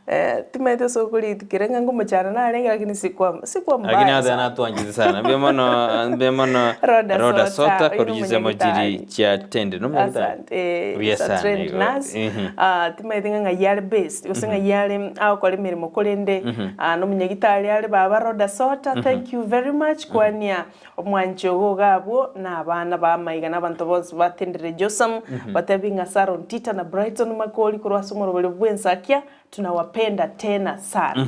Eh, timaete ase okoritikire ng'a ngomochana narenge lakini sikuwa sikuwa Lakini mbaya abatebia sana. natwanchete sana. Mbuya mono, mbuya mono Roda Roda Sota, Sota oyo korigisa nomonyagitari. mochiri chia Tende. Nomonyagitari. Asante. Eh, Buya it's a sana trained igo. nurse. Ah, timaete ng'a ng'ai are based gose ng'ai are agokora emeremo korende ah, nomonyagitari are baba Roda Sota, thank you very much kwania Omwanchi ogo iga abwo na abana b'amaiga na abanto bonsi batendire Josam, batebi ng'a Saron Tita na Brighton Makori korwa ase omoroberi bw'ensakia, tunawapenda tena sana.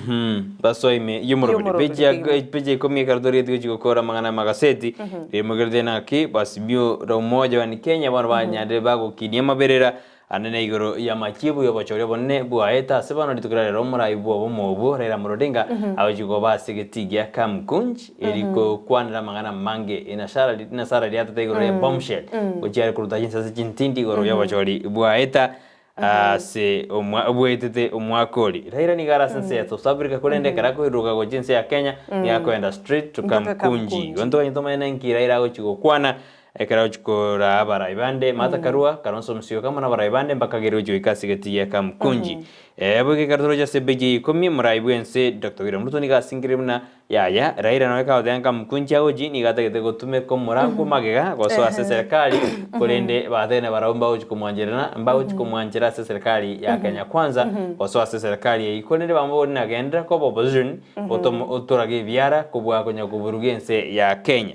Basoa ime y'omoroberi. Y'omoroberi Peji ya kegima. peji ya ikomi ekero torigetie gochia gokora amang'ana y'amagaseti, rimokerete naki Azimio la Umoja wa Kenya bono banyarire bagokinia amaberera Ande na igoro y'amachibu y'obochori obonene bwaete ase bono rituko riria rero omorai bw'obomo obwo Raila Amolo Odinga agochia koba ase egetii gia Kamkunj eri gokwanera amang'ana amange enasara enasara riatete igoro ya bombshell gochia are koruta chinsase chintindi igoro y'obochori bwaeta ase omwa bwaetete omwaka oria. Raila nigo are ase ense ya South Africa korende ekero akoiruruka gochia ense ya Kenya nigo akoenda straight to Mpaka Kamkunji. Kamkunji. Igo ntoganye tomanye ninki Raila agochia gokwana Ekero agochia koraa abarai bande, Martha Karua, Kalonzo Musyoka amo nabarai bande mbakagerwe gochia goika ase egetii gia Kamkunji. Boigo ekero toroche ase epeji ya ikomi, omorai bw'ense Doctor William Ruto nigo asingire buna yaya, Raila nonya kagoteba Kamkunji agochie nigo atagete gotumeka omorango magega gosoa ase eserekari korende batebire barabwo mbagochia komwancherana mbagochia komwanchera ase eserekari ya Kenya Kwanza gosoa ase eserekari eyio. Korende bamobori nagenderera koba opposition otomo otorage ebiara kobua konya koburuga ense ya Kenya.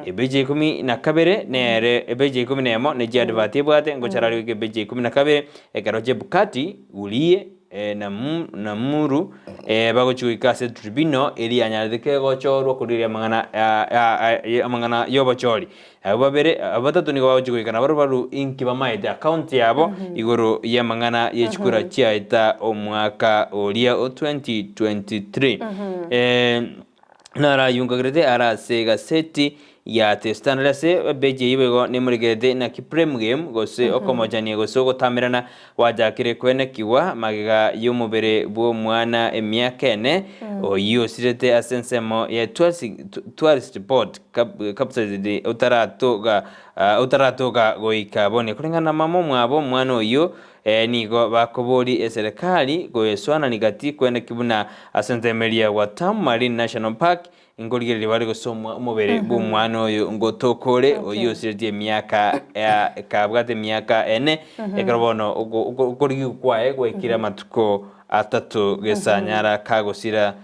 Epeji ya ikomi na kabere nere epeji ya ikomi na emo ne chiadvert ebwate ngochara are goika epeji ya ikomi na kabere ekero Chebukati, Urie na na Muru bagochia goika ase tribunal eria yanyarete kegochorwa korigereria amang'ana amang'ana y'obochori. Abwo babere, abwo batato nigo bagochia goika nabarobwo barue inki bamaete account yabo igoro y'amang'ana ye chikura chiaeta omwaka oria o 2023. Narayungagerete are ase egaseti ya The Standard ase epeji eyio boigo nemorigerete naki Premgame gose okomochania gose ogotamerana gwachakire koenekigwa magega y'omobere bw'omwana emiaka ene oyio osirete ase ensemo ya Tourist Boat capsized otaratoka otaratoka goika bono. Koreng'ana na mama omwabo omwana oyio nigo bakoboria eserekari goesoanani gati koeneki buna ase ensemo eria ya Watamu Marine National Park Nkorigereria bare gose omobere bw'omwana oyo ngotoka ore, oyio osiretie emiaka kabwate emiaka ene, ekero bono okorigigwa kwaye gwaikire amatuko atato gesanyara kagosira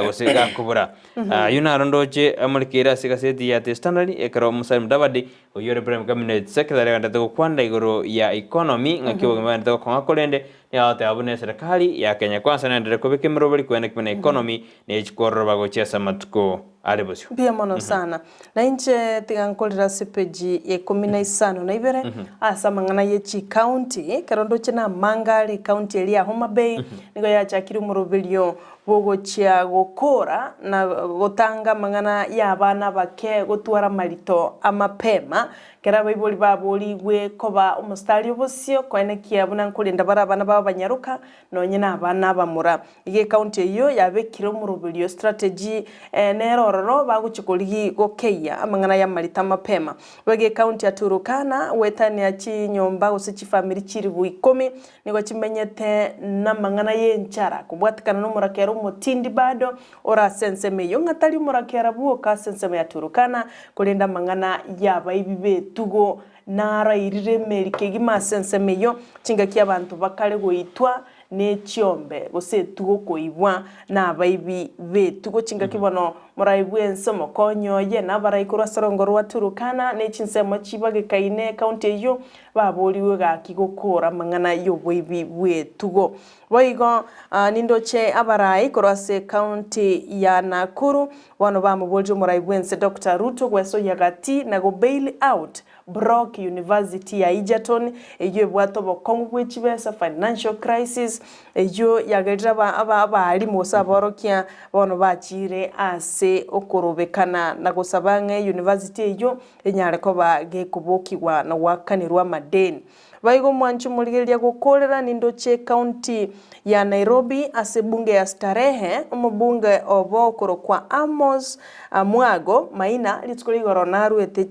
gose gakobora. Ayio naro ndoche amorekeire ase egaseti ya The Standard, ekero Musalia Mudavadi oyio ore Prime Cabinet Secretary agenderete gokwanera igoro ya economy ng'aki obogima bwagenderete gokong'a korende nigo agoteba buna eserekari ya Kenya Kwanza nenderere kobeka emeroberi kwene buna economy Nechikororoba gochia ase amatuko are bosio. Mbuya mono sana. Na inche tiga nkorere ase epeji ya ikomi na isano na ibere ase amang'ana ye chicounty. Ekero ndoche namanga are ecounty eria ya Homa Bay nigo yachakire omoroberio bwogochia gokora na gotanga amang'ana ya abana abake gotwara amarito amapema. Ekero abaibori baborigwe koba omositari obosio koenekia buna nkorenda bare abana babo abanyaroka nonye nabana abamura. Iga ecounty eyio yabekire omoroberio strategy nere ororo bagochia korigi gokeyia amang'ana y'amarita mapema. Boigo ecounty ya Turukana goetania chinyomba gose chifamiri chilifu ikomi nigo chimenyete namang'ana y'enchara kobwatikana nomorakera omotindi bado ore ase ensemo eyio ng'a tari omorakera bwoka ase ensemo ya Turukana korende amang'ana y'abaibi b'etugo narairire emeri kegima ase ensemo eyio chingaki abanto bakare goitwa ne chiombe, gose etugo koibwa nabaibi b'etugo. Chingaki bono moraibwe ense omokonyi oye, na abarai korwa ase orongo rwa Turukana, ne chinsemo chibagekaine ekaunti eyio, baborigwe gaki gokora amang'ana y'oboibi bw'etugo. Boigo nindoche abarai korwa ase ekaunti ya Nakuru, bono bamoborire omorai bw'ense Doctor Ruto gwesoyia gati na go bail out Brock University ya Egerton, eyio ebwate obokong'u bwe chibesa, financial crisis, eyio yagerire aba aba abalimu gose aborokia bono bachire ase. Ase okorobekana na gosaba ng'a eyunivasiti eyio enyare koba gekobokigwa na goakanerwa amadeni. Baigo omwanchi omorigereria gokorera nindoche ecounty ya Nairobi ase ebunge ya Starehe, omobunge obo okorokwa Amos Mwago Maina rituko rigoro naruete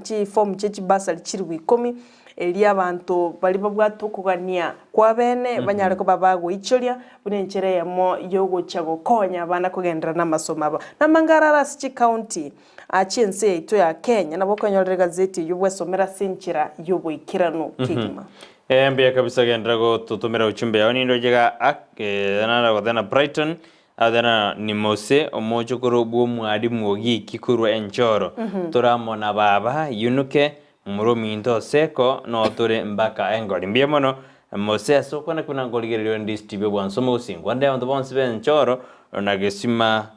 chiform chie chibasari chilifu ikomi erio abanto baria babwate okogania kw'abeene banyare koba bagoichoria buna enchera eyemo y'ogochia gokonya abana kogenderera namasomo abo. Namang'ana arare ase chicounty chi'ense yaito ya Kenya nabo okonyorera egazeti eyio bwesomere ase enchera y'oboikeranu kegima. Ee mbuya kabisa genderera gototomera uchumbe yao nindoche iga ak nara gotena Brighton Athana ni Mose, omochokoro bw'omwalimu o giki korwa enchoro, tore amo na baba Yunuke, momura ominto Seko, noo tore mbaka engori. Mbuya mono Mose ase okwana buna nkorigereria ore ndisitibe bwanso omogosingwa nde abanto bonsi b'enchoro na gesima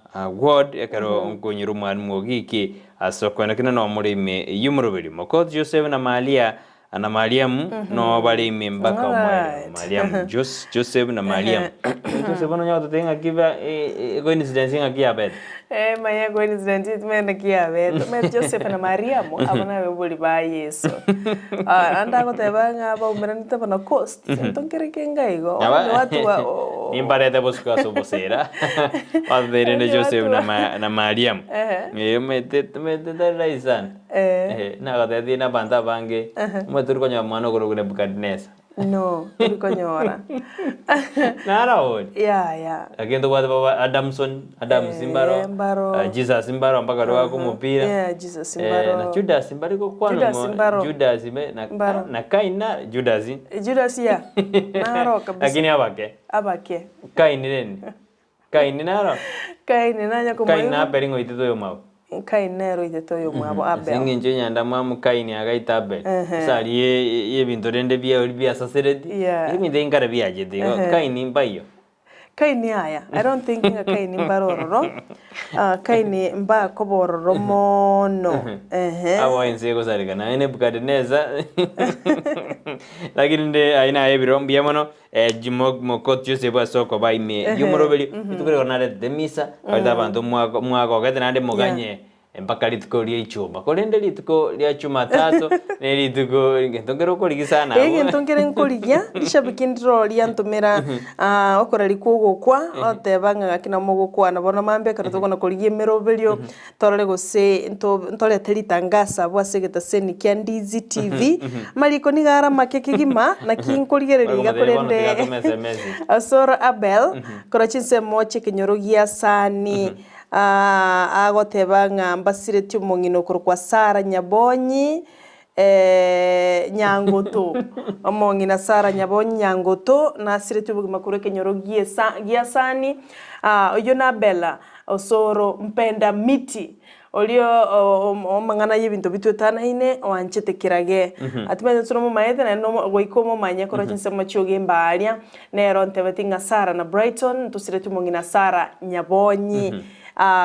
ward ekero nkonyora omwalimu o giki ase okwana kina nomore ime y'omoroberi. Mokoti Joseph na Malia Na Mariamu noo bare ime mpaka omoerio. Mariamu, Jos, Joseph na Mariamu. Joseph nonya gototebia ng'aki ba coincidence ng'aki yabete. Eh, manya coincidence timanyete naki yabete. Omanyete Joseph na Mariamu, abo nabebori ba Yeso. Ah, naende agoteba ng'a baumeranete bono coast, gento nkere kenge igo. Aba- Onye gwatuba o- Nimbarete bosiko ase obosera. Bateteire Onye Joseph na gwatuba- Ma- na Mariamu. Ehe. Eh, omanyete omanyete tari rahisi sana. Eh. Nagotebirie nabanto abange, omanyete tori konyora omwana okorokwa Nebukadneza. No, tori konyora. Naro ore. Yaya. Lakini tobwate baba Adamson, Adams mbaro, mbaro. Jesus mbaro mpaka riroka omopira. Yeah, Jesus Eh, mbaro. na Judas mbari gokwana Judas mo- mbaro. Judas me- na, Mbaro. na Kain na Judas. Judas ya. Naro kabisa. Lakini abake. Abake. Kain rende. Kaini naro? Kaini nanya Kaini komoigwa. na Abeli ng'oitete oyomwabo. Kaini nere oitete oyomwabo Ase Abel. eng'encho enyandamwamu Kaini agaita Abeli. Ehe. Ase aria y'ebinto rende biauri biasasereti, Yeah. ebinto enkare biachete igo, Ehe. Kaini mbaiyo. Kaini aya, I don't think ng'a Kaini mbare ororo, ah, Kaini mbakoba ororo mono, ehe. Abo ense egosareka naye Nebukadineza lakini nde aye naye ebiro mbuya mono Mokoti Joseph ase okoba ime y'omoroberi, rituko riria naretete emisa, barete abanto mwagogete naende moganye mpaka rituko ria ichuma. Korende rituko ria chumatatu ne rituko egento nkere okorigia sana abwo. Egento nkere nkorigia, rishabiki ndiro riantomera okoreri kwa ogokwa, oteba ng'a gaki nabo mogokwana bono mambia ekero tokona korigia emeroberio, Torore gose ntorete ritangaso abwo ase egetaseni kia Ndizi TV. Amariko nigo are amake kegima, naki nkorigereria iga korende Osoro Abel korwa chinsemo chi'ekenyoro gia Sani agoteba ng'a mbasiretie omong'ina okorokwa Sarah Nyabonyi Nyangoto. Omong'ina Sarah Nyabonyi Nyangoto nasiretie obogima korwa ekenyoro gia Sani. Oyio n'Abela Osoro mpenda miti, oria omang'ana y'ebinto bitwetanaine oanchete kirage. Atimaete ase nomomaete naende goika omomanye korwa chinsemo chi'ogemba aaria. Nero ntebeti ng'a Sarah na Brighton ntosiretie omong'ina Sarah Nyabonyi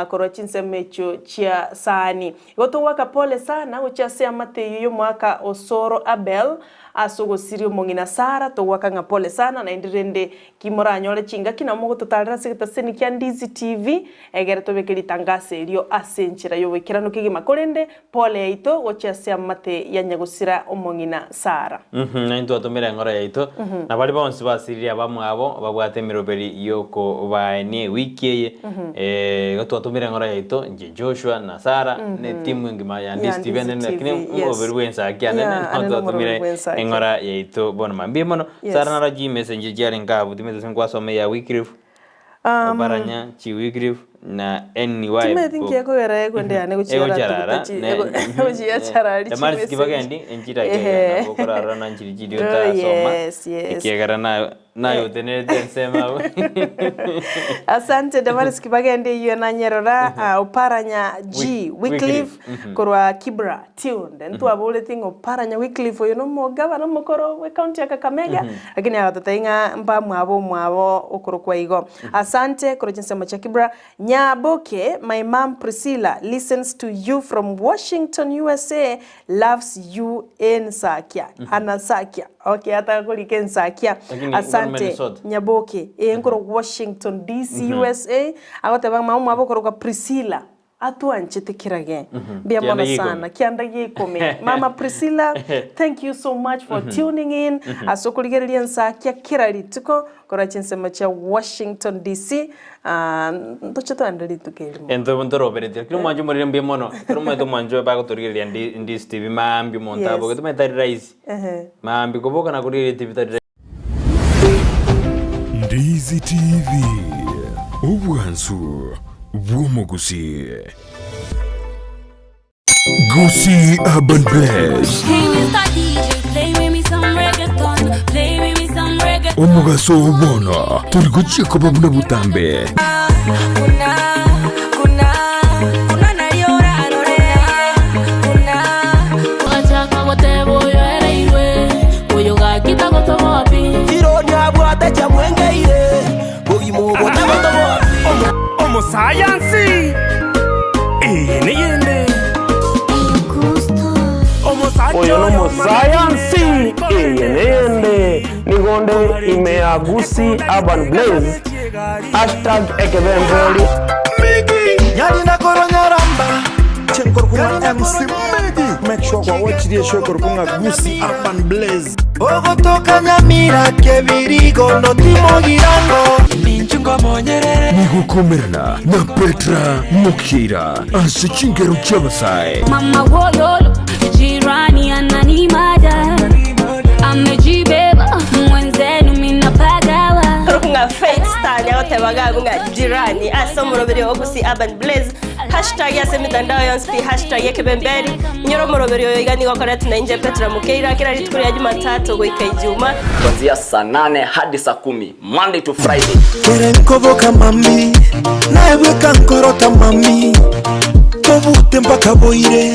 korwa chinsemo echio chia Sani. Igo togoaka pole sana gochia ase eamate eyio y'omwaka Osoro Abel ase ogosiria omong'ina Sarah, togoaka ng'a pole sana naende rende Ki moranyore chingaki nabo mogototaarera ase egetaseni kia Ndizi TV, egere tobeke ritangaso erio ase enchera y'oboikeranu kegima. Korende pole yaito gochia ase amate ya nyagosira omong'ina Sara. Na intwe twatomire engoro yaito, na baria bonsi basiririe abamwabo babwate emeroberi y'okobaenia ewiki eye, igo twatomire engoro yaito, inche Joshua na Sarah, na etimu engima ya Ndizi TV Ya Ndizi enene, TV, lakini yes. omoroberi bw'ensaki anene, Yeah, nabo anene omoroberi twatomire bw'ensaki. eng'ora yaito bono mambia mono. Yes. Sarah naro chimessage chiarenge abwo timanyeti gose nkwasoma eya Wycliffe, Oparanya, chi Wycliffe na NY Timanyeti book. nki ekogera ekwende yane gochia Egochiarara, yaratuguta chi- ego- gochia yacharari Damaris chimessage. Kibagendi enchiri ake Ehe. nabo okorarora na nchiri chiria Oh, otasoma yes, yes. ekiagera naye naye otenerete ensemo abwo. Asante Damaris Kibagendi eyio nanyerora Oparanya G Wycliffe, Wycliffe korwa Kibra Tuned. Ntwaboretie ng'a Oparanya Wycliffe oyo nomogabana omokoro bwe county ya Kakamega lakini agatotebia ng'a mbamwabo omwabo okorokwa igo. Asante korwa chinsemo chia Kibra. Nyaboke my mum Priscilla listens to you from Washington USA loves you ensakia anasakia okay ataka korika ensakia Lakini ngoro asante Minnesota. Nyaboke ee nkoro Washington DC USA agoteba ng'a mama omwabo okorokwa Priscilla. Atwanchete kirage. Mbuya Kianda mono gia ikomi. sana. Kianda gia ikomi. Mama Priscilla, thank you so much for tuning in. Ase okorigereria ensakia kera rituko korwa chinsemo chia Washington DC. Ah, ntoche toende rituko erimo. Entwe ntoroberetie, lakini omwancho omorere mbuya mono. Ekero omanyete omwancho oyo bagotorigereria ndi Ndizi TV maambia omonto aboke, tomanyete tari rahisi. Maambia koboka na korigereria TV tari rahisi. Ndizi TV, obwansu bw'omogusii. Gusii Urban Blaze, Hey, Mr. DJ, play with me some reggaeton. Play with me some reggaeton. omogaso oo bono tori gochia koba buna botambe. Omosayansi eye neyende Oyo nomosayansi eye neyende nigonde ime ya Gusii Urban Blaze hashtag ekebembori. Nyarina koronyaramba Chenkorokung'a MC Migi. Make sure kwa watch the show korokung'a Gusii Urban Blaze. Ogotoka Nyamira kebirigo notimogirango Nigokomerana na Petra Mokira ase chingero chi'abasae. Mama wololo, jirani ananimada. Amejibeba, mwenzenu minapagawa. Ng'a Faith Star nyagoteba gabu ng'a jirani ase omoroberi o Gusii Urban Blaze hashtag ase emitandao yonsi pi hashtag ekebemberi inyore omoroberi oyo iga nigo okoretwa na inche Petra Mukeira kera rituko ria Jumatatu goika Ijuma. Kuanzia saa nane hadi saa kumi Monday to Friday. Kere nkoboka mami naebweka nkorota mami tobute mpaka boire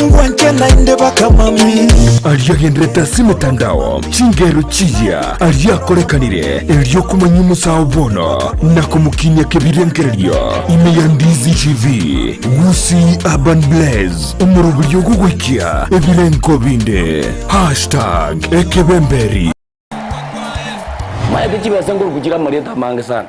ngwanche naende baka mami Aria agenderete ase emetandao, chingero chiya aria akorekanire, erio komanya omosao bono na komokinia kebirengererio ime ya Ndizi TV, Gusii Urban Blaze, omoroberio ogogoikia ebirengo binde. Hashtag Ekebemberi. Maete chibesa nkoruku chire amarieta amange sana,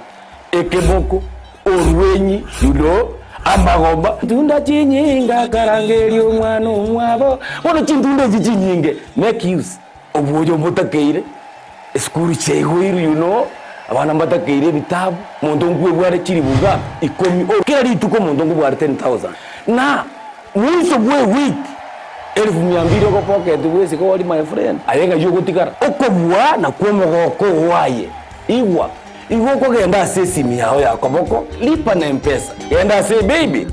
ekeboko, orwenyi, you know, amagomba. Tunda chinyinga akarangeria omwana omwabo, bono chintunda echi chinyinge make use obwoyo mbotakeire, esukuru chiaigoirwe you know, abana mbatakeire ebitabu, monto nkwebware chiribu ngapi? Ikomi, kera rituko omonto nkobware 10,000 na mwiso bwa ewiki. Elfu mia mbili ogopocket bwesike ori my friend, aye ng'ai ogotigara? Okobua nakwo omogoko oo aye. Igwa, igo okogenda ase esimi yao ya koboko, lipa na mpesa, genda ase paybill,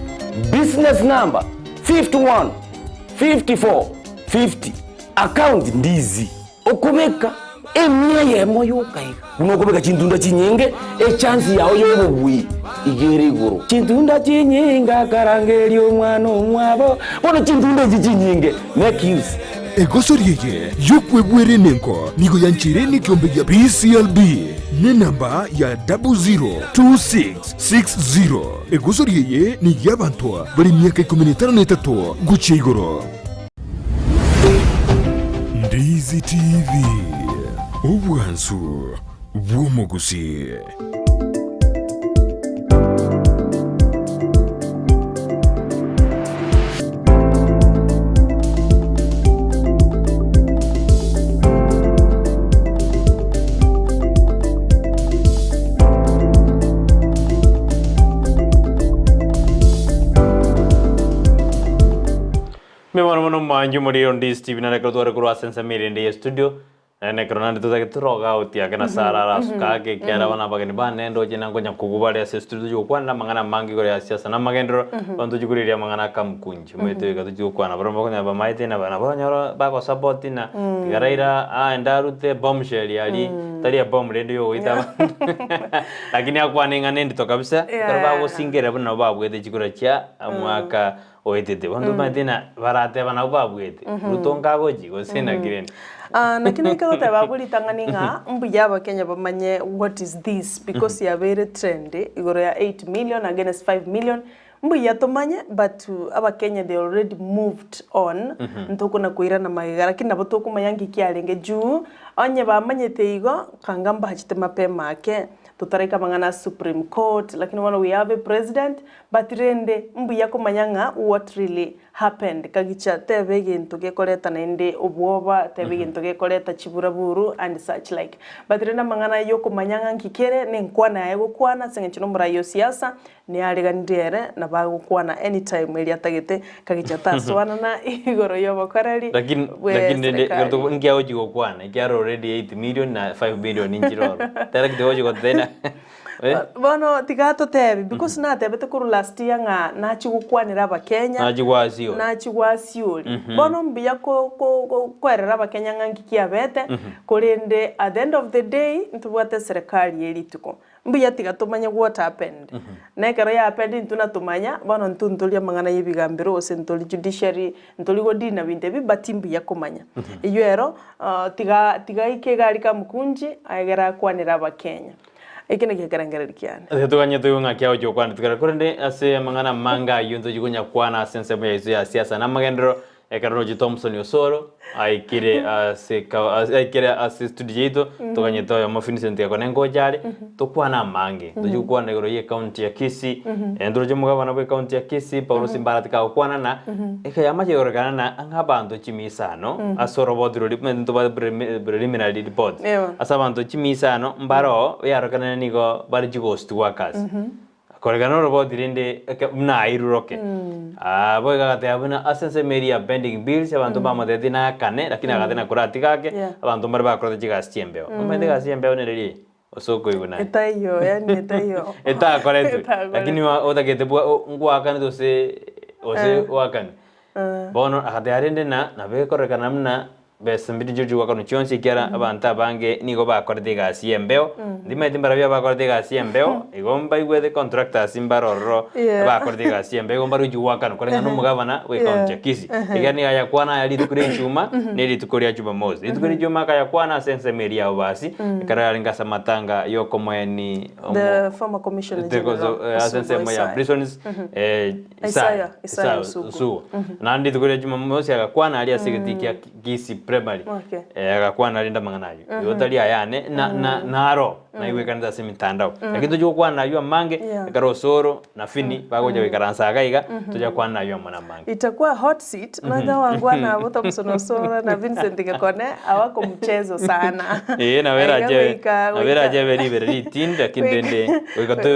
business number 51 54 50, account ndizi. Okobeka emia eyemo yoka iga, buna okobeka chintunda chinyinge, echance yao y'obobui iga ere igoro. Chintunda chinyinge akarangeria omwana omwabo, bono chintunda echi chinyinge, make use. Egosori eye y'okwebwera enengo nigo yancheire nekiombe gia PCLB nenamba ya 002660. Egosori eye ney'abanto bare emiaka ikomi na etano na etato gochia igoro. Ndizi TV, obwansu bw'omogusii. Mbuya mono mwanche omorero onde Stephen nare ekero tware korwa ase ensemo ere ende ye studio, naende ekero naende totagete toroge out ake na Sarah arasuka ake ekiagera bono abageni bane ndoche na nkonya kogwa bare ase estudio tochia gokwanera amang'ana amange igoro ya siasa na amagenderero, bono tochia korigereria amang'ana akamukunji omanyete goika tochia gokwana barabwo bakonyora bamaete na nabo okonyora bagosupport na tiga Raila aende arute bombshell aria, tari ebomu rende yogoita abanto lakini akwane ing'ana endito kabisa, ekero bagosingerera buna nabo babwete chikura chia omwaka Oetete. Bono tomanyete ng'a barateba nabwo babuete. Ruto nkagochi gose naki rende. Ah, naki naike goteba abwo ritang'ani ng'a mbuya abakenya bamanye what is this because yabeire trend igoro ya 8 million against 5 million mbuya tomanye but abakenya they already moved on ntokona koirana magega lakini nabo tokomanya nki kiarenge juu onye bamanyete igo kanga mbachete mapema ake. Totaraika amang'ana a Supreme Court, lakini bono we have a president, but rende mbuya komanya ng'a what really happened. Kagicha teba egento gekoreta naende obwoba, teba egento gekoreta chiburaburu and such like. But rende amang'ana yokomanya ng'a nki kere, na enkwana yaye gokwana ase eng'encho na omorai o siasa, Neareganirie ere na bagokwana anytime eria atagete kagicha tasoanana igoro y'obokoreri Lakini bwe lakini rende serikali. ekero nki agochi gokwana ekiagera already 8 million na 5 million nchire ororo tera ki tigochi gotena eh. Bono tiga atotebi because natebete korwa last year ng'a nachie gokwanera abakenya Nachie gwasiori. nachie gwasiori Mhm. bono mbuya ko- ko- ko- koerera abakenya ng'a nki kiabete korende at the end of the day ntobwate eserekari ye rituko Mbuya tiga tomanye what happened. Na ekero ya happened intwe natomanya, bono intwe ntori amang'ana ya ebigambero gose ntori judiciary, ntori go deal na binto ebi but mbuya komanya. Eywo ero tiga tiga aike iga aria Kamukunji egere akwanere abakenya. Eke nakio ekerengererio kiane. Ase toganye toigwe ng'aki agochia gokwana tigara korende ase amang'ana amange ayio ntochia konyakwana ase ensemo yaito ya siasa na amagenderero Ekero roche Thompson Osoro aikire ase ka- ase- aikire ase studio yaito toganyete oyomo Vincent Gakone ngocha are tokwane amange tochia gokwana igoro ya ecounty ya Kisii eh, ndoroche omogabana bwa ecounty ya Kisii Paulo Simbarati kagokwana na ekeyama kigorekana na ang'e abanto chimisano ase oroboti roria omanyete ntobwate prelimi- preliminary report Ewa. ase abanto chimisano mbaroo eyarokanire nigo bare chighost workers Korekana noroboti rende eke buna airuroke. Ah, boigo agateba buna ase ensemo eria ya pending bills abanto mbamotebetie naakane lakini agateba na koratiga ake Yeah. abanto mbare bakorete chigasi chi'embeo. Omanyete egasi y'embeo nere riria ase okoigwa naye. Etaiyo, yaani etaiyo. Etakoretwe. Etakoretwe. Lakini wa otagete bwa o ngwakanete gose gose Eh. oakane. Eh. Bono agateba rende na nabo ekorekana buna Besa mbiri chirochio goakanwa chionsi, ekiagera abanto abange nigo bakorete egasi y'embeo. Ndimanyeti mbarabwo abakorete egasi y'embeo, igo mbaigwete contractors mbare ororo Yeah. abakorete egasi y'embeo, igo mbarochie goakanwa koreng'ana na omogabana bwe county ya Kisii. Ekiagera nigo ayakwana aya rituko ria Ijumaa na rituko ria Jumamosi. Rituko ria Ijumaa akayakwana ase ensemo eria ya Obasi, ekero yarenge ase amatanga y'okomoeni omo The former Commissioner General, ase Osugu ensemo ya Isaiah. prisons Isaiah, Isaiah, Isaiah Isaiah Osugu. Osugu. Naende rituko ria Jumamosi agakwana aria ase egetii kia Kisii Primary. Okay. Eh, agakwana rende amang'ana ayio. Igo tari ayane na na naro naigwekanete ase emitandao. Lakini tochia gokwana ayio amange Yeah. ekero Osoro na Fini bagocha goikaransa iga iga tochia kwana ayio amo namange. Itakuwa hot seat maana wangwana abo Thompson Osoro na Vincent Gikone hawako mchezo sana. Eh, nabo Aiga erache goika nabo goika erache ebe ribere ritindi lakini goika rende goika to.